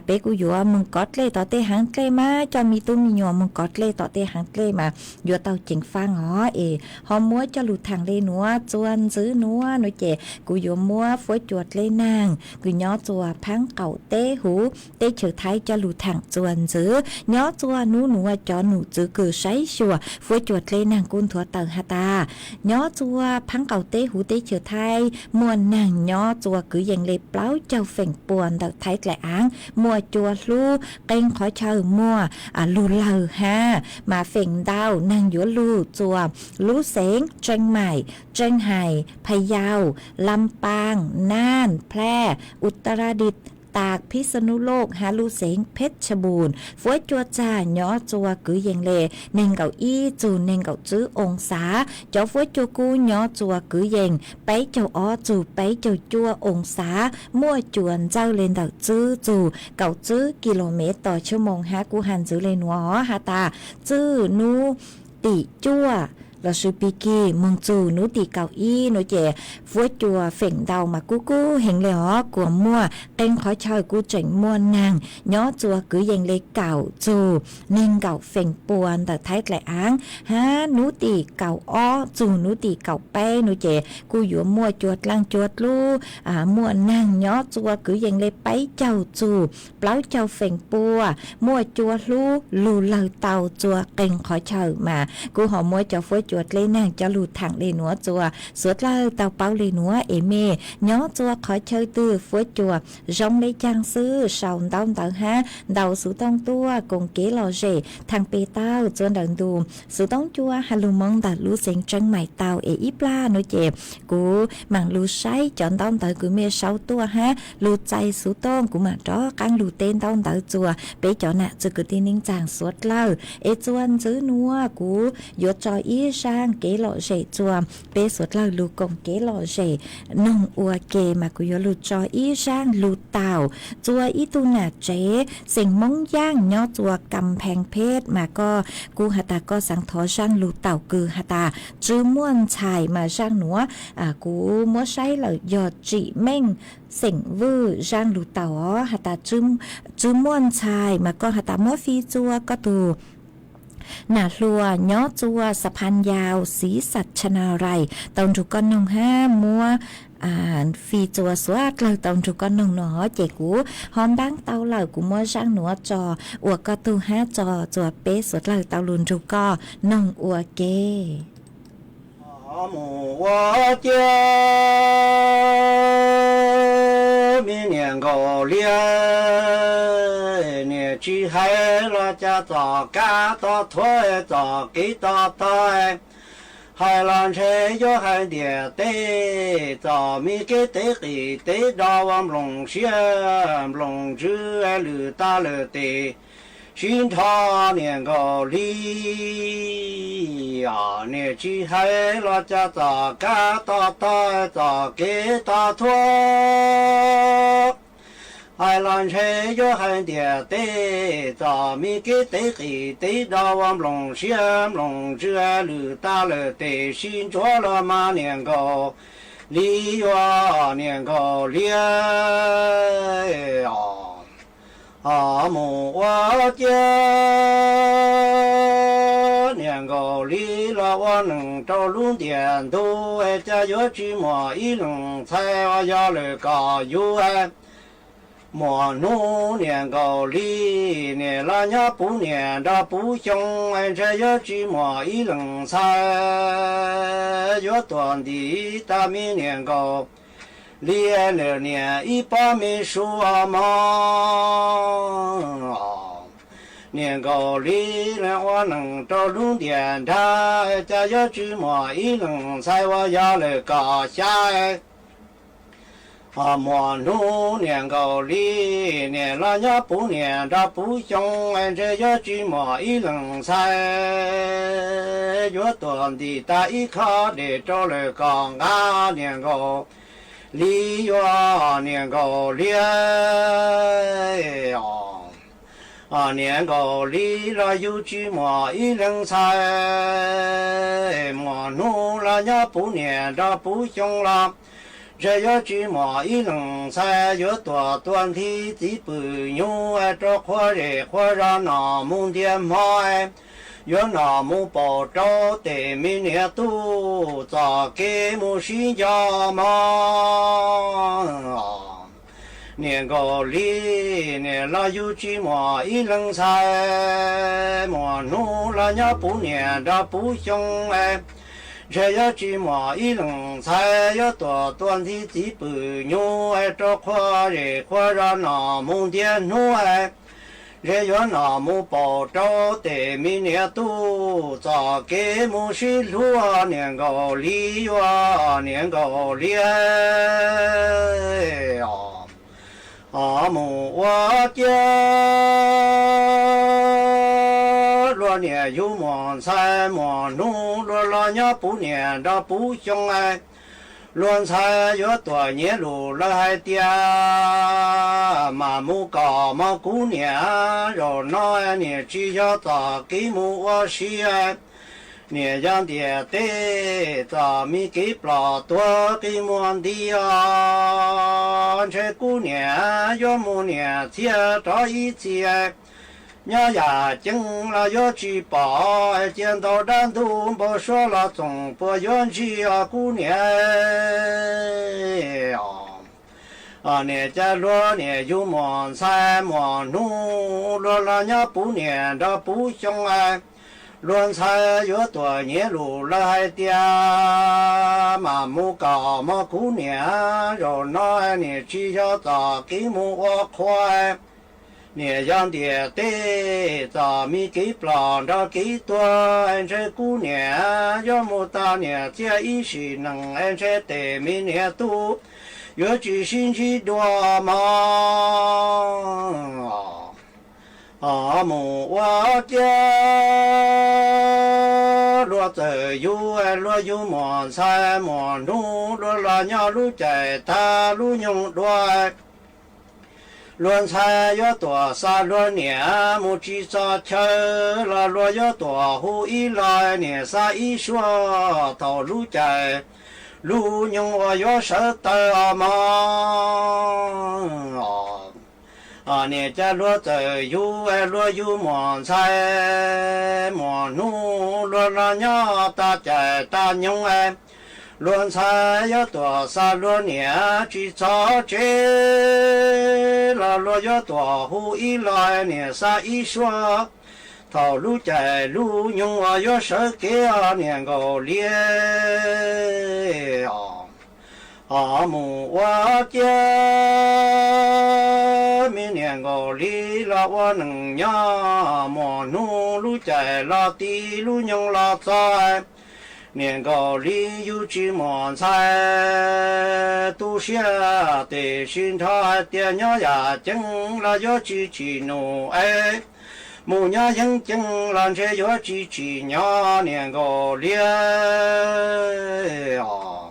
Peb kuj yuav moog kov dlej tom tej haav dlej mas coj me tub me nyuam moog kov dlej tom tej haav dlej mas yuav tau ceev faab os. Es ho muab coj lug thaam le nuav txuas ntxiv nuav no ces kuv yuav muab fuab cua dlej naag kws nyob txuas phaab qaum teb huv teb chaws Thaib coj lug thaam txuas ntxiv. Nyob txuas nub nuav cov num txwv kws saib xyuas fuab cua dlej naag kuj nthuav tawm has tas, nyob txuas phaab qaum teb huv teb chaws Thaib muaj naag nyob txuas kwv yees le plaub caug feem pua ntawm Thaib dlaim aav, muaj cua hlub, qee qhov chaw muaj lug lawg hab, mas feem ntau naag yuav lug txuas lub xeev Tsee Maim, Tsee Hais, Phayau, Lam Paam, Naaj, Plaj, Utaradit, Taag, Phij Xa Nub Loj hab lub xeev Phej Cha Npum. Fuab cua txag nyob txuas kwv yees le neeg nkaum ib txug neeg nkaum tswb oo xav. Cov fuab cua kub nyob txuas kwv yees peb caug ob txug peb caug cuaj oo xav, muaj cua ntxawj le ntawm tswb txug kaum tswb kis lus mev tos tshua moos hab. Kuj has ntxiv le nuav has tas, txwj nub tim cuaj lossis pig kig moog txug nub tim kaum ib no ces fuab cua feem ntau mas kub kub heev le os, kuas muaj qee qhov chaw kuj tseem muaj naag nyob txuas kwv yees le kaum txug neeg nkaum feem pua ntawm Thaib dlaim aav, hab nub tim kaum ob txug nub tim kaum peb no ces kuj yuav muaj cua dlaaj cua dlub, muaj naag nyob txuas kwv yees le peb caug txug plaub caug feem pua, muaj cua hlub lug lawg tau txuas qee qhov chaw. Mas kuj ho muab cov fuab cua dlej naag coj lug thaam le nuav txuas suav dlawg tau paub le nuav es mej nyob txuas qhov chaw twg fuab cua zoo le caag xwb sau ntaub ntawv hab ntaus xuv tooj tuaj koom kev lom zem thaam pes tau txuas ntawm ntu xuv tooj cua has lug moo ntawm lub xeev Tsee Maim tau es ib plag no ces kuv maam lug saib cov ntaub ntawv kws mej sau tuaj hab lug txais xuv tooj, kuv maam rov qaab lug teb ntaub ntawv txuas peb cov nam txwg kwv tij neej tsaa suav dlawg es txuas ntxiv nuav kuv yuav tso ib zaaj kev lom zem txuas peb suav dlawg lug koom kev lom zem noog ua ke. Mas kuv yuav lug tso ib zaaj lug taum txuas ib tug nam tsev xeem Moob Yaaj nyob txuas Kam Pheej Phej. Mas koj kuj has tas koj xaav thov zaaj lug taum kws has tas tsw muaj ntxhais mas zaaj nuav kuv muab saib lawm yog Tsim Meej xeem Vwj zaaj lug taum os. Has tas tsw muaj ntxhais mas koj has tas muab fij txuas koj tug nam hluas nyob txuas Xa Phan Yau Xiv Xaj Tshaj Na Rais tau nrug koj noog hab muab fij txuas suav dlawg tau nrug koj noog no ces kuv ho npaab tau lawm kuv muab zaaj nuav tso ua koj tug hab tso txuas peb suav dlawg tau lug nrug koj noog ua ke. Mus ua ciav me niam nkaus liab, niam tsis hais los cas txom kab to thuav txom kev to tog, hais los ntshe yuav hais ntiam teb txom me kev teb qis teb do ua nploos siab nploos ntsws lwm tag lwm tes sib nrho niam nkaus li. Niam tsis hais los cas txom kab to tog txom kev to thuav, hais los ntshe yuav hais ntiam teb txom me kev teb qis teb do ua nploos siab nploos ntsws lwm tag lwm tes sib ntsuav los mas niam nkaus li, yuav niam nkaus li. Mus ua ciav niam nkaus li los ua neeg rau lub ntiam ntug, cas yuav tsis muaj ib leeg ntxhais uas yog lwm kom yug. Muaj hnub niam nkaus li, niam los nyob puv niam nrog puv xyoo, ntshe yuav tsis muaj ib leeg ntxhais yuav tuam ntim tag me niam nkaus li, lwm niam ib pob me su mog. Niam nkaus li ua neeg rau lub ntiam nrag, cas yuav tsis muaj ib leeg ntxhais uas yog lwm kom xya. Muaj hnub niam nkaus li, niam los nyob puv niam nrog puv xyoo, ntshe yuav tsis muaj ib leeg ntxhais yuav tuam ntim tag ib khob dej rau lwm kom nqa niam nkaus li yuav niam nkaus li os. Niam nkaus li los yug tsis muaj ib leeg ntxhais, muaj hnub los nyob puv niam nrog puv xyoo los ntshe yuav tsis muaj ib leeg ntxhais yuav tuaj tua nthi txiv pwm nyuj rau qhua zej qhua zos noj mus ntiag hmo, yuav noj mus pauv rau tej me niam tub txoj kev mus sib nco mog. Niam nkaus li, niam los yug tsis muaj ib leeg ntxhais, muaj hnub los nyob puv niam nrog puv xyoo, ntshe yuav tsis muaj ib leeg ntxhais yuav tuaj tua nthi txiv pwm nyuj rau qhua zej qhua zos noj mus ntiag hnub, ntshe yuav noj mus pauv rau tej me niam tub txoj kev mus sib hlub. Niam nkaus li yuav niam nkaus li os. Mus ua ciav luag niam yug muaj ntxhais, muaj hnub luag los nyob puv niam nrog puv xyoo, luag ntxhais yuav tuaj nyiav lus lawv hais tias, mas mus kom mog kuv niam, zaum no niam tsis yog txoj kev mus ua si, niam yog ntiaj teb txoj me kev ploj tuag qi muag nti os. Ntshe kuv niam yuav mus niam txhiaj rov ib txhia, nyob yam ceeb los yuav tsis pom, cia ntau dab ntub npau suav los txoog puas yuav ntsig os kuv niam. Niam cas luag niam yug muaj ntxhais, muaj hnub luag los nyob puv niam nrog puv xyoo, luag ntxhais yuav tuaj nyiav lus lawv hais tias, mas mus kom mog kuv niam, zaum no niam tsis yog txoj kev mus ua qhua, niam yog ntiaj teb txoj me kev ploj nrog kev tuag. Ntshe kuv niam yuav mus tag niam txiaj ib sim neej, ntshe tej me niam tub yuav tsis sib ntsib dua mog. Mus ua ciav luag txawm yug, luag yug muaj ntxhais, muaj hnub luag los nyob lub caij tag lub nyoog dua, luag ntxhais yuav tuaj xa luag niam mus tsis txog chaw, los luag yuav tuaj hu ib los niam xa ib suab. Thaum lub caij lub nyoog uas yuav sawv taws os mog, niam cas luag txawm yug, luag yug muaj ntxhais, muaj hnub luag los nyob tag caij tag nyoog, luag ntxhais yuav tuaj xa luag niam tsis txog tsev, los luag yuav tuaj hu ib los niam xa ib suab. Thaum lub caij lub nyoog uas yuav sawv kev os niam nkaus li os. Mus ua ciav me niam nkaus li los ua neej nyob, muaj hnub lub caij los ti lub nyoog los txog, niam nkaus li yug tsis muaj ntxhais. Tu siab tiam sis nrho hais tias nyob yam ceeb los yuav tsis tsim num es, mus nyob yeeb ceeb los ntshe yuav tsis tsim nyog niam nkaus li os.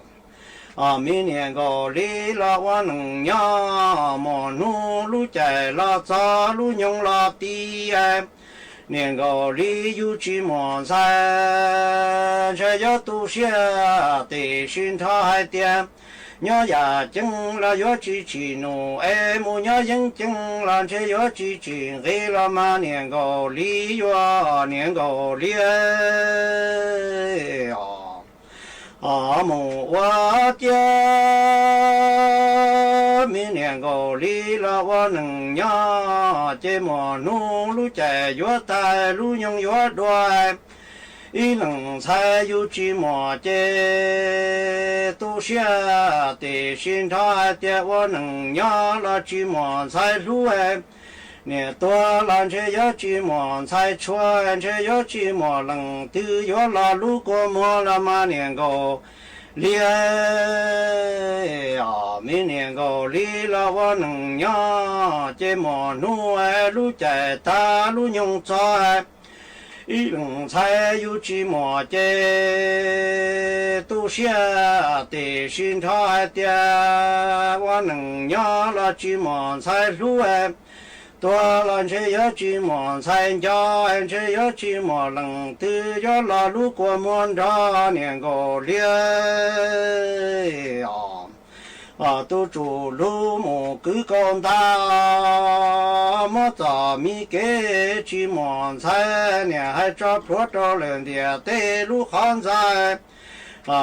Me niam nkaus li los ua neej nyob, muaj hnub lub caij los txog lub nyoog los ti, niam nkaus li yug tsis muaj ntxhais, ntshe yuav tu siab tiam sis nrho hais tias nyob yam ceeb los yuav tsis tsim num es, mus nyob yeeb ceeb los ntshe yuav tsis tsim nqi los mas niam nkaus li yuav niam nkaus li os. Mus ua ciav me niam nkaus li los ua neej nyob, ces muaj hnub lub caij yuav tag lub nyoog yuav dua, ib leeg ntxhais yug tsis muaj ces tu siab tiam sis nrho hais tias ua neej nyob los tsis muaj ntxhais hlub, niam tuag los ntshe yuav tsis muaj ntxhais tshua, ntshe yuav tsis muaj leej twg yuav los hlub kua muag los mas niam nkaus li os. Me niam nkaus li los ua neej nyob, ces muaj hnub lub caij tag lub nyoog txog, Ib leeg ntxhais yug tsis muaj ces tu siab, tiam sis nrho hais tias ua neej nyob los tsis muaj ntxhais hlub, tuag los ntshe yuav tsis muaj ntxhais nco, ntshe yuav tsis muaj leej twg yuav los hlub kua muag nrog niam nkaus li. Tus tswv hlub mus kwv kaus ntag, muab txom mi kev tsis muaj ntxhais, niam hais tso plhuav rau lawm ntiaj teb lub qhov ntxhais.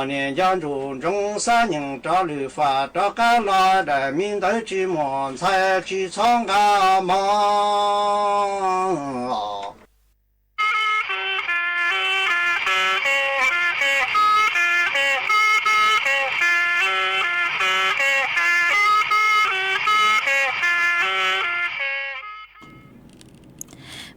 Niam nco ntsuj ntsoov xav nyeem rov lwm fam rov qab los, daim me ntawv tsis muaj ntxhais tsis txhob nqa mov.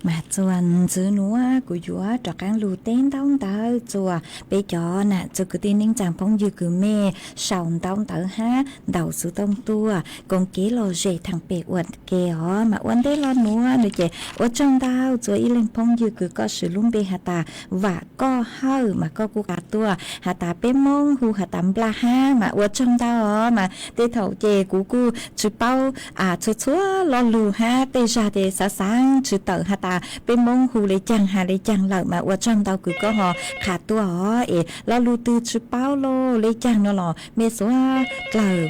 Mas txuas ntxiv nuav kuv yuav rov qaab lug teb ntaub ntawv txuas peb cov nam txiv kwv tij neej tsaa phooj ywg kws mej sau ntaub ntawv hab ntaus xuv tooj tuaj koom kev lom zem thaam pem ua ke os. Mas ua ntej los nuav nua ces ua tsaug ntau txuas ib leeg phooj ywg kws koj swv lub npe has tas Vam Koj Hawj, mas koj kuj qha tuaj has tas peb Moob hu has tas Nplaj hab, mas ua tsaug ntau os. Mas tej thaum ces kuv kuj tsis paub txhua txhua lo lug hab tej zag ces xaav xaav tsis tawm has tas peb Moob hu le caag has le caag lawm, mas ua tsaug ntau kws koj ho qha tuaj os. Es lo lug twg tsis paub lug le caag nuav los mej suav dlawg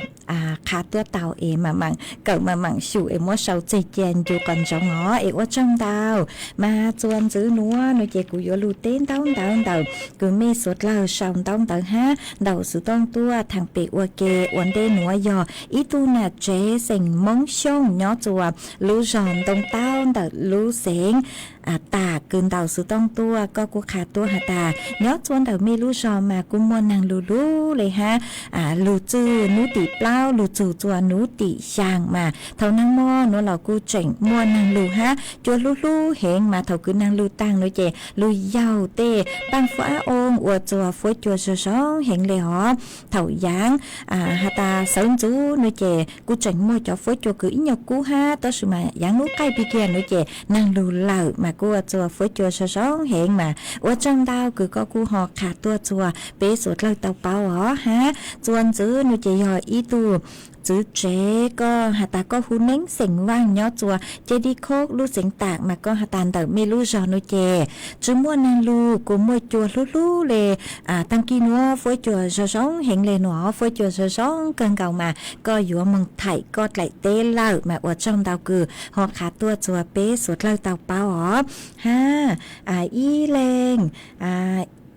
qha tuaj tau es mam mam kawm mam mam xyum es muab sau txeg cia ncu qhov ntsoov os. Es ua tsaug ntau. Mas txuas ntxiv nuav nua ces kuv yuav lug teb ntaub ntawv ntawm kws mej suav dlawg sau ntaub ntawv hab ntaus xuv tooj tuaj thaam pem ua ke. Ua ntej nuav yog ib tug nam tsev xeem Moob Xyooj nyob txuas lub zog Ntoo Taub ntawm lub xeev Tam kws ntaus xuv tooj tuaj. Koj kuj qha tuaj has tas nyob txuas ntawm mej lub zog mas kuj muaj naag lug lug le hab, lug txug nub tim plaub lug txug txuas nub tim xyaa. Mas thaum naag mog nuav los kuj tseem muaj naag lug hab cua hlub hlub heev, mas thaum kws naag lug taag nuav ces lug yaug tej paaj fuab ab oo ua txuas fuab cua zoo zoo heev le hov. Thaum yaav has tas sawv ntxuv nuav ces kuj tseem muaj cov fuab cua kws ib nyuag kub hab, tab sis mas yaav nub qaij pig kiag nuav ces naag lug lawm mas kuj ua txuas fuab cua zoo zoo heev. Mas ua tsaug ntau kws koj kuj ho qha tuaj txuas peb suav dlawg tau paub os hab. Txuas ntxiv nuav ces yog ib tug txiv tsev, koj has tas koj hu neeb xeem Vaaj nyob txuas Ceg Dib Khob lub xeev Tam, mas koj has tas ntawm mej lub zog nuav ces tsis muaj naag lug, kuj muaj cua hlub hlub le. Taag kig nuav fuab cua zoo zoo heev le nuav, fuab cua zoo zoo kawg nkaus mas koj yuav moog thaim koj dlaim teb lawm. Mas ua tsaug ntau kws ho qha tuaj txuas peb suav dlawg tau paub os hab. Ib leeg,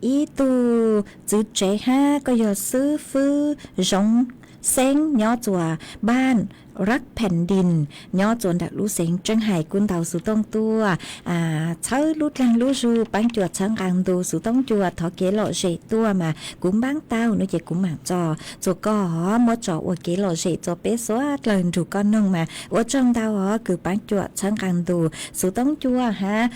ib tug txiv tsev hab koj yog xib fwb Zoov Xeeb nyob txuas Baaj Rab Phem Dij nyob txuas ntawm lub xeev Tseeb Hais kuj ntaus xuv tooj tuaj txhawb lub dlaag lub zug, paab cuam txhawb nqaa ntu xuv tooj cua thov kev lom zem tuaj mas kuv npaab tau nuav ces kuv maam tso txuas koj os, muab tso ua kev lom zem txuas peb suav dlawg nrug koj noog. Mas ua tsaug ntau os kws paab cuam txhawb nqaa ntu xuv tooj cua hab.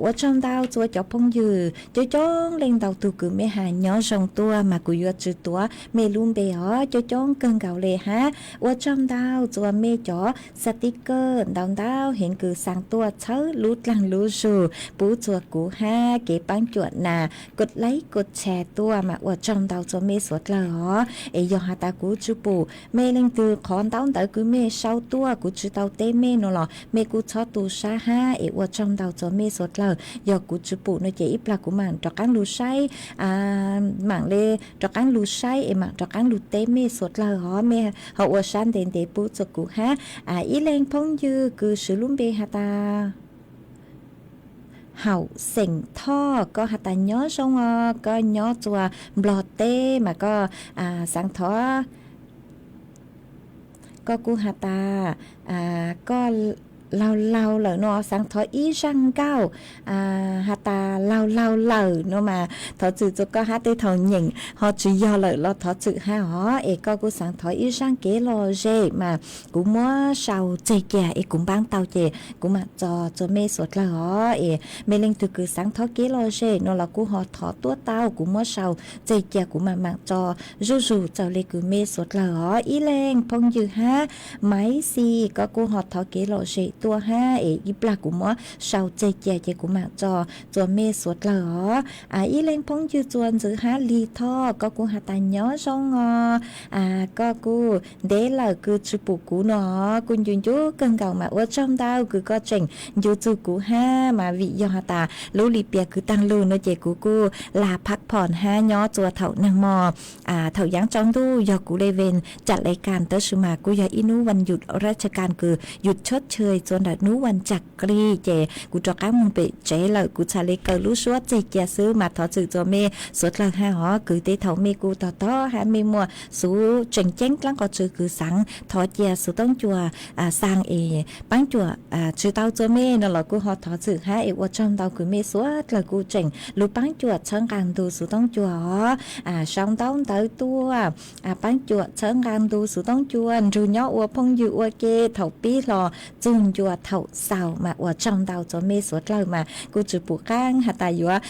Ua tsaug ntau txuas cov phooj ywg coob coob leej ntau tug kws mej has nyob zoo tuaj mas kuv yuav tsis tuav mej lub npe os, coob coob kawg nkaus le hab. Ua tsaug ntau txuas mej cov xav tib kawg ntau ntau heev kws xaa tuaj txhawb lub dlaag lub zug pub txuas kuv hab kev paab cuam nas kod laib kod tshare tuaj mas ua tsaug ntau txuas mej suav dlawg os. Es yog has tas kuv tsis pum mej leej twg qhov ntaub ntawv kws mej sau tuaj kuv tsis tau teb mej nuav los mej kuj txhob tu sab hab. Es ua tsaug ntau txuas mej suav dlawg, yog kuv tsis pum nuav ces ib plag kuv maam rov qaab lug saib, maam le rov qaab lug saib es maam rov qaab lug teb mej suav dlawg os. Mej ho ua sab ntev ntev pub txuas kuv hab. Ib leeg phooj ywg kws swv lub npe has tas Haum Xeem Thoj, koj has tas nyob zoo os, koj nyob txuas Nplog teb mas koj xaav thov, koj kuj has tas koj laug laug lawm nuav, xaav thov ib zaaj nkauj has tas laug laug lawm nuav mas thov txim txuas koj hab. Tej thaum nyeem ho tsis yog lawm los thov txim hab os. Es koj kuj xaav thov ib zaaj kev lom zem mas kuv muab sau txeg cia es kuv npaab tau ces kuv maam tso txuas mej suav dlawg os. Es mej leej twg kws xaav thov kev lom zem nuav los kuj ho thov tuaj tau, kuv muab sau txeg cia kuv maam maam tso zuj zus txaus le kws mej suav dlawg os. Ib leeg phooj ywg hab, Maiv Xis, koj kuj ho thov kev lom zem tuaj hab es ib plag kuv muab sau tseg cia ces kuv mam tso txuas mej suav dlawg os. Ib leeg phooj ywg txuas ntxwv hab lig thoj, koj kuj has tas nyob zoo os. Koj kuj ntev lawm kws tsi pum kuv no, kuv ncu ncu kawg nkaus mas ua tsaug ntau kws koj tseem ncu txug kuv hab mas vim yog has tas lub lim piam kws taag lug no ces kuv kuj lag phab phom hab nyob txuas thaum neeg mog. Thaum yaav tsaus ntuj yog kuv le ven cam le kas tab sis mas kuj yog ib nub vas yum rab tshaj kas kws yum tshab tshaj txuas ntawm nub vas tshaj kli ces kuv rov qaab moog pem tsev lawm, kuv txhad le kaw lub suab tseg cia xwb mas thov txwm txuas mej suav dlawg hab os. Kws tej thaum mej kuj tog tog hab mej muaj xuv tseem ceeb dlaab qhov tswv kws xaav thov cia xuv toob cua xaa es paab cuam tsi tau txuas mej no los kuj ho thov txwm hab es ua tsaug ntau kws mej suav dlawg kuj tseem lug paab cuam txhawb nqaa ntu xuv toob cua os. Sau ntaub ntawv tuaj, paab cuam txhawb nqaa ntu xuv toob cua, nrug nyob ua phooj ywg ua ke, thaum pib hlo txug ncua thaum xaus mas ua tsaug ntau txuas mej suav dlawg mas kuj tsi pum qaab has tas yuav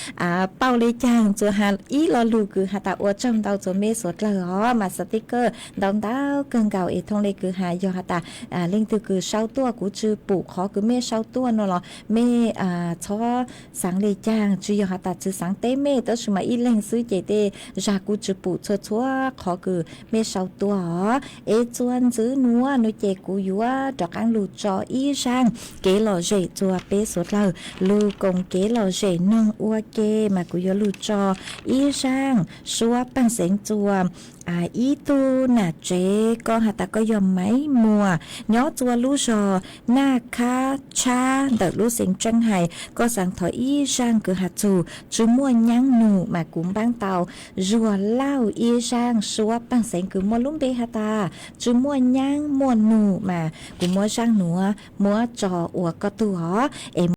pauj le caag txuas has ib lo lug kws has tas ua tsaug ntau txuas mej suav dlawg os mas xav teb kawg ntau ntau kawg nkaus es thooj le kws has yog has tas leej twg kws sau tuaj kuv tsi pum qhov kws mej sau tuaj no los mej txhob xaav le caag, tsi yog has tas tsi xaav teb mej tab sis mas ib leeg xwb ces tej zag kuj tsi pum txhua txhua qhov kws mej sau tuaj os. Es txuas ntxwv nuav no ces kuv yuav rov qaab lug tso ib zaaj kev lom zem txuas peb suav dlawg lug koom kev lom zem noog ua ke mas kuv yuav lug tso ib zaaj suab paag xeev txuas ib tug nam tsev, koj has tas koj yog Maiv Muas nyob txuas lub zog Naj Khab Tshab ntawm lub xeev Tseeb Hais, koj xaav thov ib zaaj kws has txug tsi muaj nyaab nug mas kuv npaab tau Zuag Lauj ib zaaj suab paag xeev kws muaj lub npe has tas tsi muaj nyaab muaj nug mas kuv muab zaaj nuav muab tso ua koj tug os. Es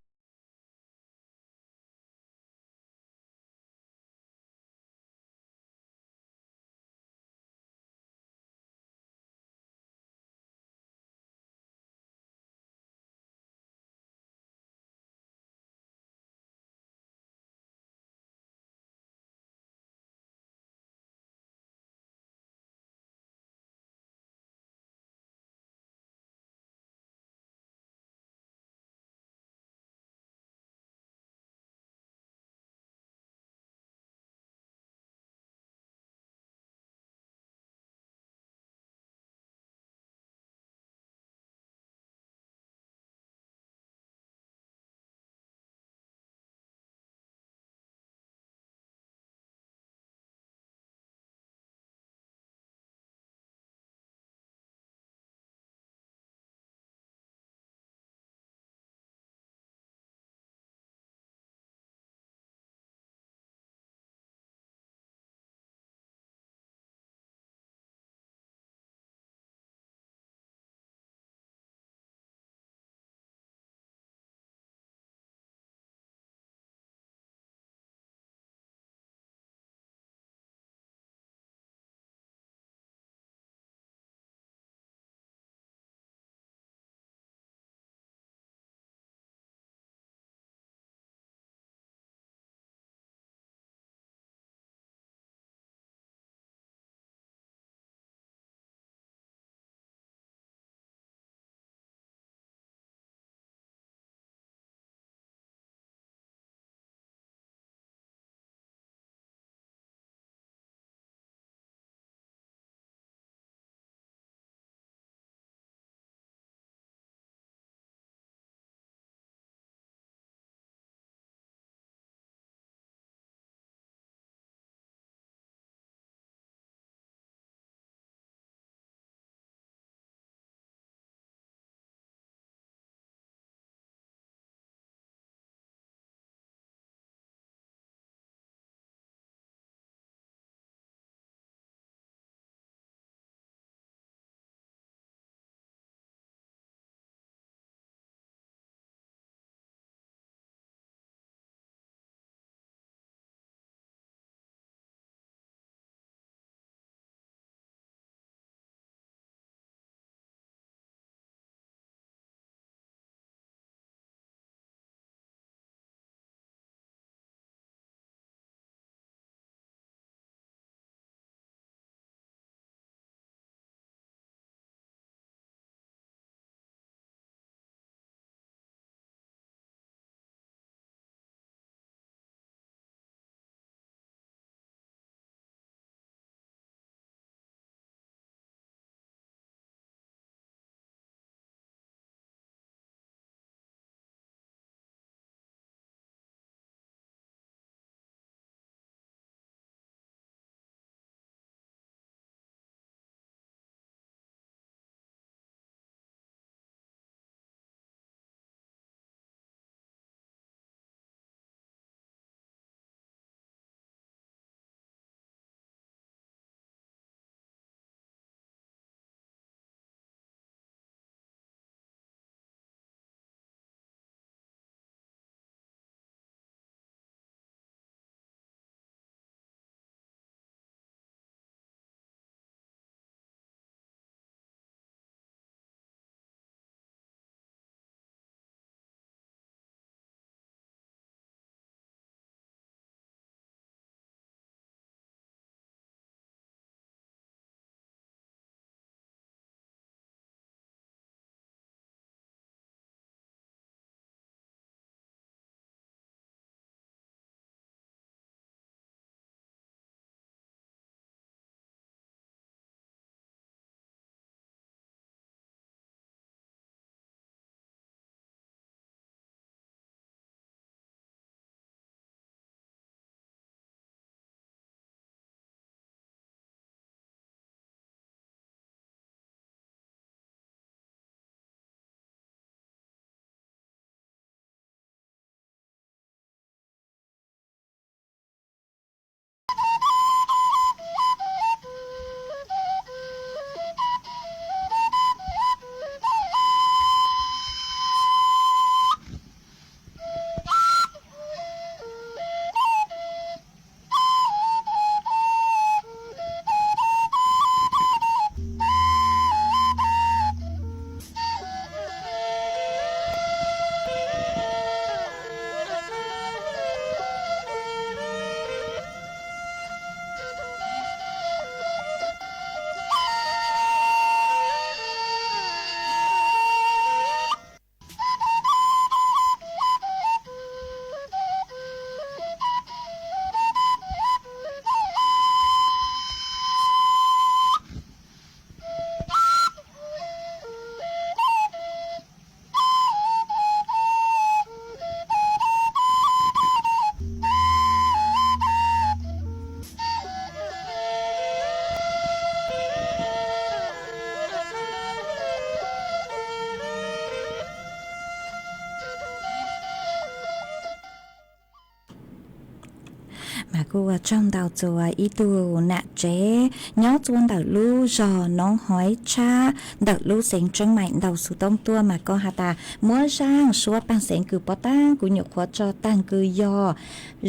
Kuj ua tsaug ntau txuas ib tug nam tsev nyob txua ntawm lub zog Noob Hoib Tshab ntawm lub xeev Tseeb Maim ntau xov tooj tuaj mas koj has tas muab zaaj suab paaj xeev kws pov taag kuv nyuam qhuav tso taag kws yog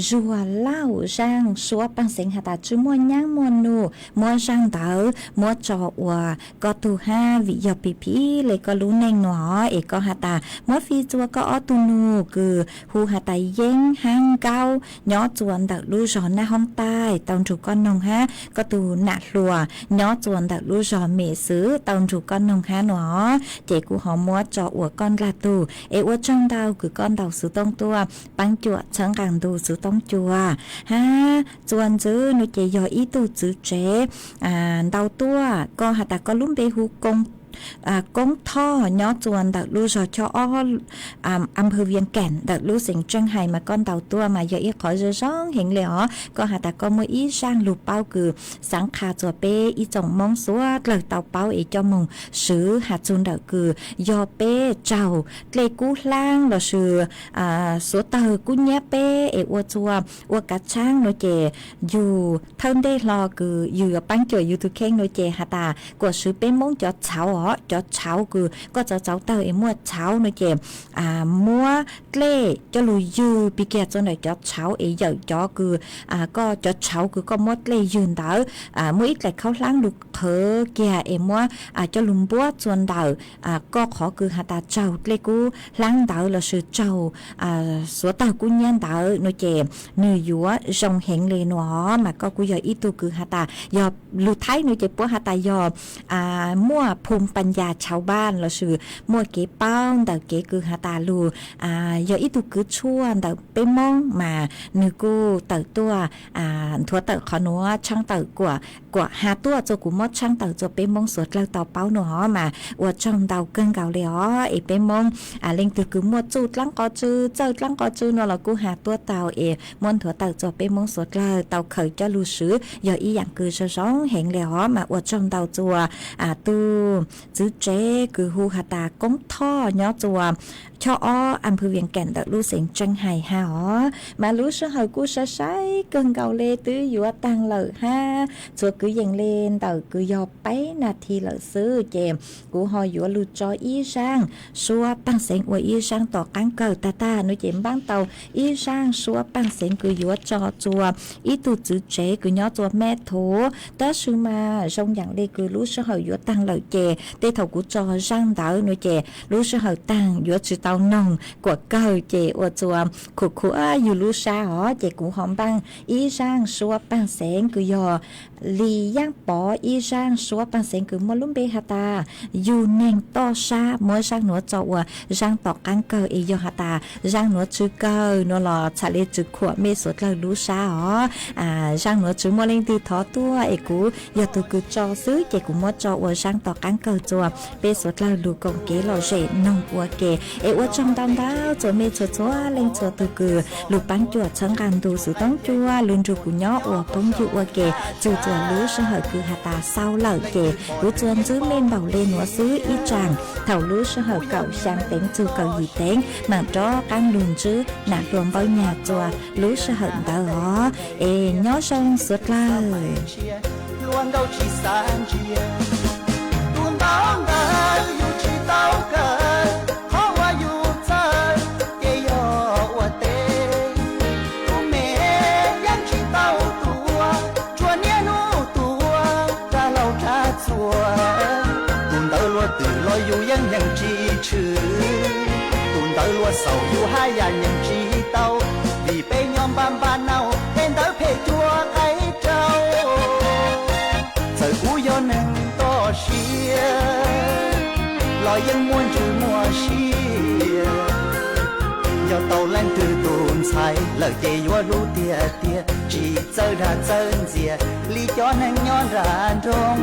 Zuag Lauj zaaj suab paaj xeev has tas tsi muaj nyaab muaj num, muab zaaj ntawd muab tso ua koj tug hab vim yog phim phim le koj lub neej nuav es koj has tas muab fij txua koj ob tug nus kws hu has tas Yeeb hab Nkaub nyob txua ntawm lub zog Naj Hoob Taij tau nrug koj noog hab koj tug nam hluas nyob txua ntawm lub zog Mem Xwm tau nrug koj noog hab nuav. Ces kuv ho muab tso ua koj nqla tug es ua tsaug ntau kws koj ntau xov tooj tuaj paab cuam txhawb nqaa ntu xov tooj cua hab txua ntxiv nuav ces yog ib tug txiv tsev ntau tuaj koj has tas koj lub npe hu Koob Thoj nyob txua ntawm lub zog Choj Ob, Am Phw Vias Keem ntawm lub xeev Tseej Hais mas koj ntau tuaj mas yog ib qhov zoo zoo heev le os. Koj has tas koj muaj ib zaaj lug paub kws xaav qha txua peb ib tsoom Moob suav dlawg tau paub es coj moog swv has txug ntawm kws yog peb tsaug dlej kub hlaab lossis suav tawg kub nyab peb es ua txua ua kav tshaab nuav ces yug thawj ntej hlo kws yug yuav paab cuam yug tug kheej nuav ces has tas kuas swv peb Moob cov tshauv os, cov tshauv kws koj txauv txauv tawg es muaj tshauv nuav ces muab dlej coj lug ywg pig kiag txua ntawm cov tshauv es yawm cov kws koj cov tshauv kws koj muab dlej ywg ntawd muab ib dlaim khaub hlaab lug qhwv kiag es muab coj lug npuab txua ntawm koj qhov kws has tas tsaug dlej kub hlaab ntawd lossis tsaug suav tawg kub nyab ntawd nuav ces nwg yuav zoo heev le nuav. Mas koj kuj yog ib tug kws has tas yog lug thaib nuav ces puab has tas yog muaj phum pas yas chauv npaaj lossis muaj kev paub ntawm kev kws has tas lug yog ib tug kws tshuaj ntawm peb Moob mas nwg kuj tawm tuaj nthuav tawm qhov nuav tshaab tawm kuam has tuaj txua kuv muab tshaab tawm txua peb Moob suav dlawg tau paub nuav os. Mas ua tsaug ntau kawg nkaus le os es peb Moob leej twg kws muaj txuj dlaab qhov tsw txawj dlaab qhov tsw nuav los kuj has tuaj tau es muab nthuav tawm txua peb Moob suav dlawg tau khaws coj lug swv yog ib yaam kws zoo zoo heev le os. Mas ua tsaug ntau txua tug txiv tsev kws hu has tas Koob Thoj nyob txua Choj Ob, Am Phw Vias Keem ntawm lub xeev Tseej Hais hab os. Mas lub sij hawm kuj sai sai kawg nkaus le twb yuav taag lawm hab txhua kwv yees le ntawm kws yog peb nas this lawm xwb ces kuv ho yuav lug tso ib zaaj suab paaj xeev ua ib zaaj tom qaab kawg tag tag nuav ces npaab tau ib zaaj suab paaj xeev kws yuav tso txua ib tug txiv tsev kws nyob txua Mab Thuv. Tab sis mas zoo yaam le kws lub sij hawm yuav taag lawm ces tej thaum kuv tso zaaj ntawd nuav ces lub sij hawm taag yuav tsi tau noog kuam kawg ces ua txua khuam khuam yug lub sab os ces kuv ho npaaj ib zaaj suab paaj xeev kws yog Lis Yaaj Pov ib zaaj suab paaj xeev kws muaj lub npe has tas yug neeg toj sab. Muab zaaj nuav tso ua zaaj tom qaab kawg es yog has tas zaaj nuav tsi kawg nuav los txhad le tsi khuam mej suav dlawg lub sab os. Zaaj nuav tsi muaj leej twg thov tuaj es kuv yog tug kws tso xwb ces kuv muab tso ua zaaj tom qaab kawg txua peb suav dlawg lug koom kev lom zem noog ua ke. Es ua tsaug ntau ntau txua mej txhua txhua leej txhua tug kws lug paab cuam txhawb nqaa ntu xov tooj cua lug nrug kuv nyob ua phooj ywg ua ke txug txua lub sij hawm kws has tas xaus lawm ces kuv txua ntsib mej npaum le nuav xwb ib tsaam thaum lub sij hawm kaum xyaa teev txug kaum yim teev mam rov qaab lug ntsib nam hluas Npawg Nyag txua lub sij hawm ntawd os. Es nyob zoo suav dlawg. Luag nkauj tsis xav ntsia, tus ntaub ntawd yus tsis tau kawg, qhov uas yus txawj ces yog ua teb. Tus me yeej tsis tau tua, tsuas niaj hnub tua rag laug rag txuas. Tus ntawd luag twm los yus yeej nyeem tsis tshwm, tus ntawd luag xaus yus haj yam nyeem tsis tau, vim peb nyob npaj npaj nauj tej ntawd phem cuag qaib rau. Txawm kuv yog neeg toj siab los yeej muaj ntsws muaj sia, yog tau leej twg tus ntxhais lawm ces yuav hlub tiag tiag, tsis txawj dag txawj ntxias li cov neeg nyob nram nroog.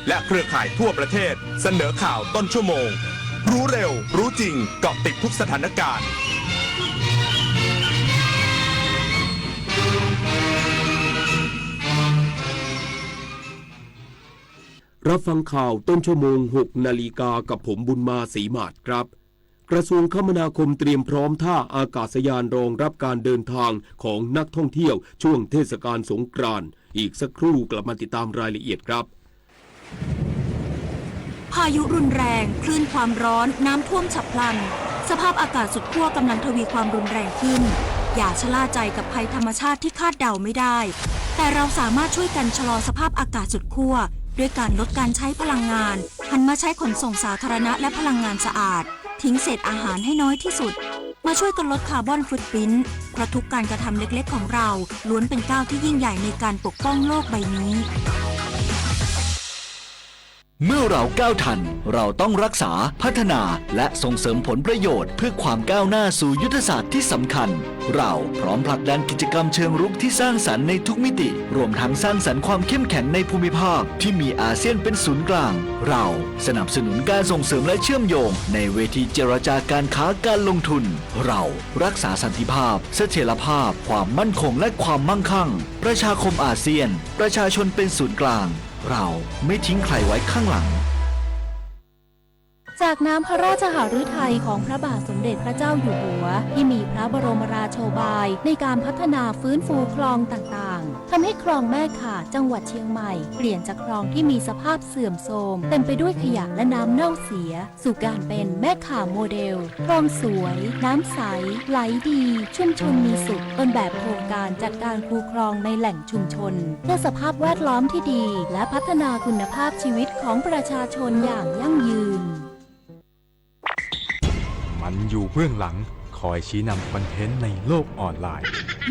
และเครือข่ายทั่วประเทศ เสนอข่าวต้นชั่วโมง รู้เร็ว รู้จริง เกาะติดทุกสถานการณ์ รับฟังข่าวต้นชั่วโมง หกนาฬิกา กับผม บุญมา ศรีหมาด ครับ กระทรวงคมนาคมเตรียมพร้อมท่าอากาศยานรองรับการเดินทางของนักท่องเที่ยวช่วงเทศกาลสงกรานต์ อีกสักครู่กลับมาติดตามรายละเอียดครับ พายุรุนแรง คลื่นความร้อน น้ำท่วมฉับพลัน สภาพอากาศสุดขั้วกำลังทวีความรุนแรงขึ้น อย่าชะล่าใจกับภัยธรรมชาติที่คาดเดาไม่ได้ แต่เราสามารถช่วยกันชะลอสภาพอากาศสุดขั้ว ด้วยการลดการใช้พลังงาน หันมาใช้ขนส่งสาธารณะและพลังงานสะอาด ทิ้งเศษอาหารให้น้อยที่สุด มาช่วยกันลดคาร์บอนฟุตปรินท์ เพราะทุกการกระทำเล็กๆของเรา ล้วนเป็นก้าวที่ยิ่งใหญ่ในการปกป้องโลกใบนี้ เมื่อเราก้าวทัน เราต้องรักษา พัฒนา และส่งเสริมผลประโยชน์ เพื่อความก้าวหน้าสู่ยุทธศาสตร์ที่สำคัญ เราพร้อมผลักดันกิจกรรมเชิงรุกที่สร้างสรรค์ในทุกมิติ รวมทั้งสร้างสรรค์ความเข้มแข็งในภูมิภาคที่มีอาเซียนเป็นศูนย์กลาง เราสนับสนุนการส่งเสริมและเชื่อมโยงในเวทีเจรจาการค้าการลงทุน เรารักษาสันติภาพ เสถียรภาพ ความมั่นคงและความมั่งคั่ง ประชาคมอาเซียน ประชาชนเป็นศูนย์กลาง เราไม่ทิ้งใครไว้ข้างหลัง จากน้ำพระราชหฤทัยของพระบาทสมเด็จพระเจ้าอยู่หัว ที่มีพระบรมราโชบายในการพัฒนาฟื้นฟูคลองต่างๆ ทำให้คลองแม่ข่าจังหวัดเชียงใหม่ เปลี่ยนจากคลองที่มีสภาพเสื่อมโทรม เต็มไปด้วยขยะและน้ำเน่าเสีย สู่การเป็นแม่ข่าโมเดล คลองสวย น้ำใส ไหลดี ชุมชนมีสุข ต้นแบบโครงการจัดการคูคลองในแหล่งชุมชน เพื่อสภาพแวดล้อมที่ดี และพัฒนาคุณภาพชีวิตของประชาชนอย่างยั่งยืน มันอยู่เบื้องหลัง คอยชี้นำคอนเทนต์ในโลกออนไลน์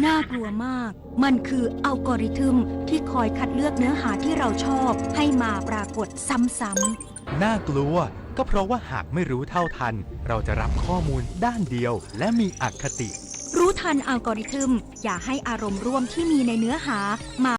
น่ากลัวมาก มันคืออัลกอริทึมที่คอยคัดเลือกเนื้อหาที่เราชอบให้มาปรากฏซ้ำๆ น่ากลัว ก็เพราะว่าหากไม่รู้เท่าทัน เราจะรับข้อมูลด้านเดียว และมีอคติ รู้ทันอัลกอริทึม อย่าให้อารมณ์ร่วมที่มีในเนื้อหามา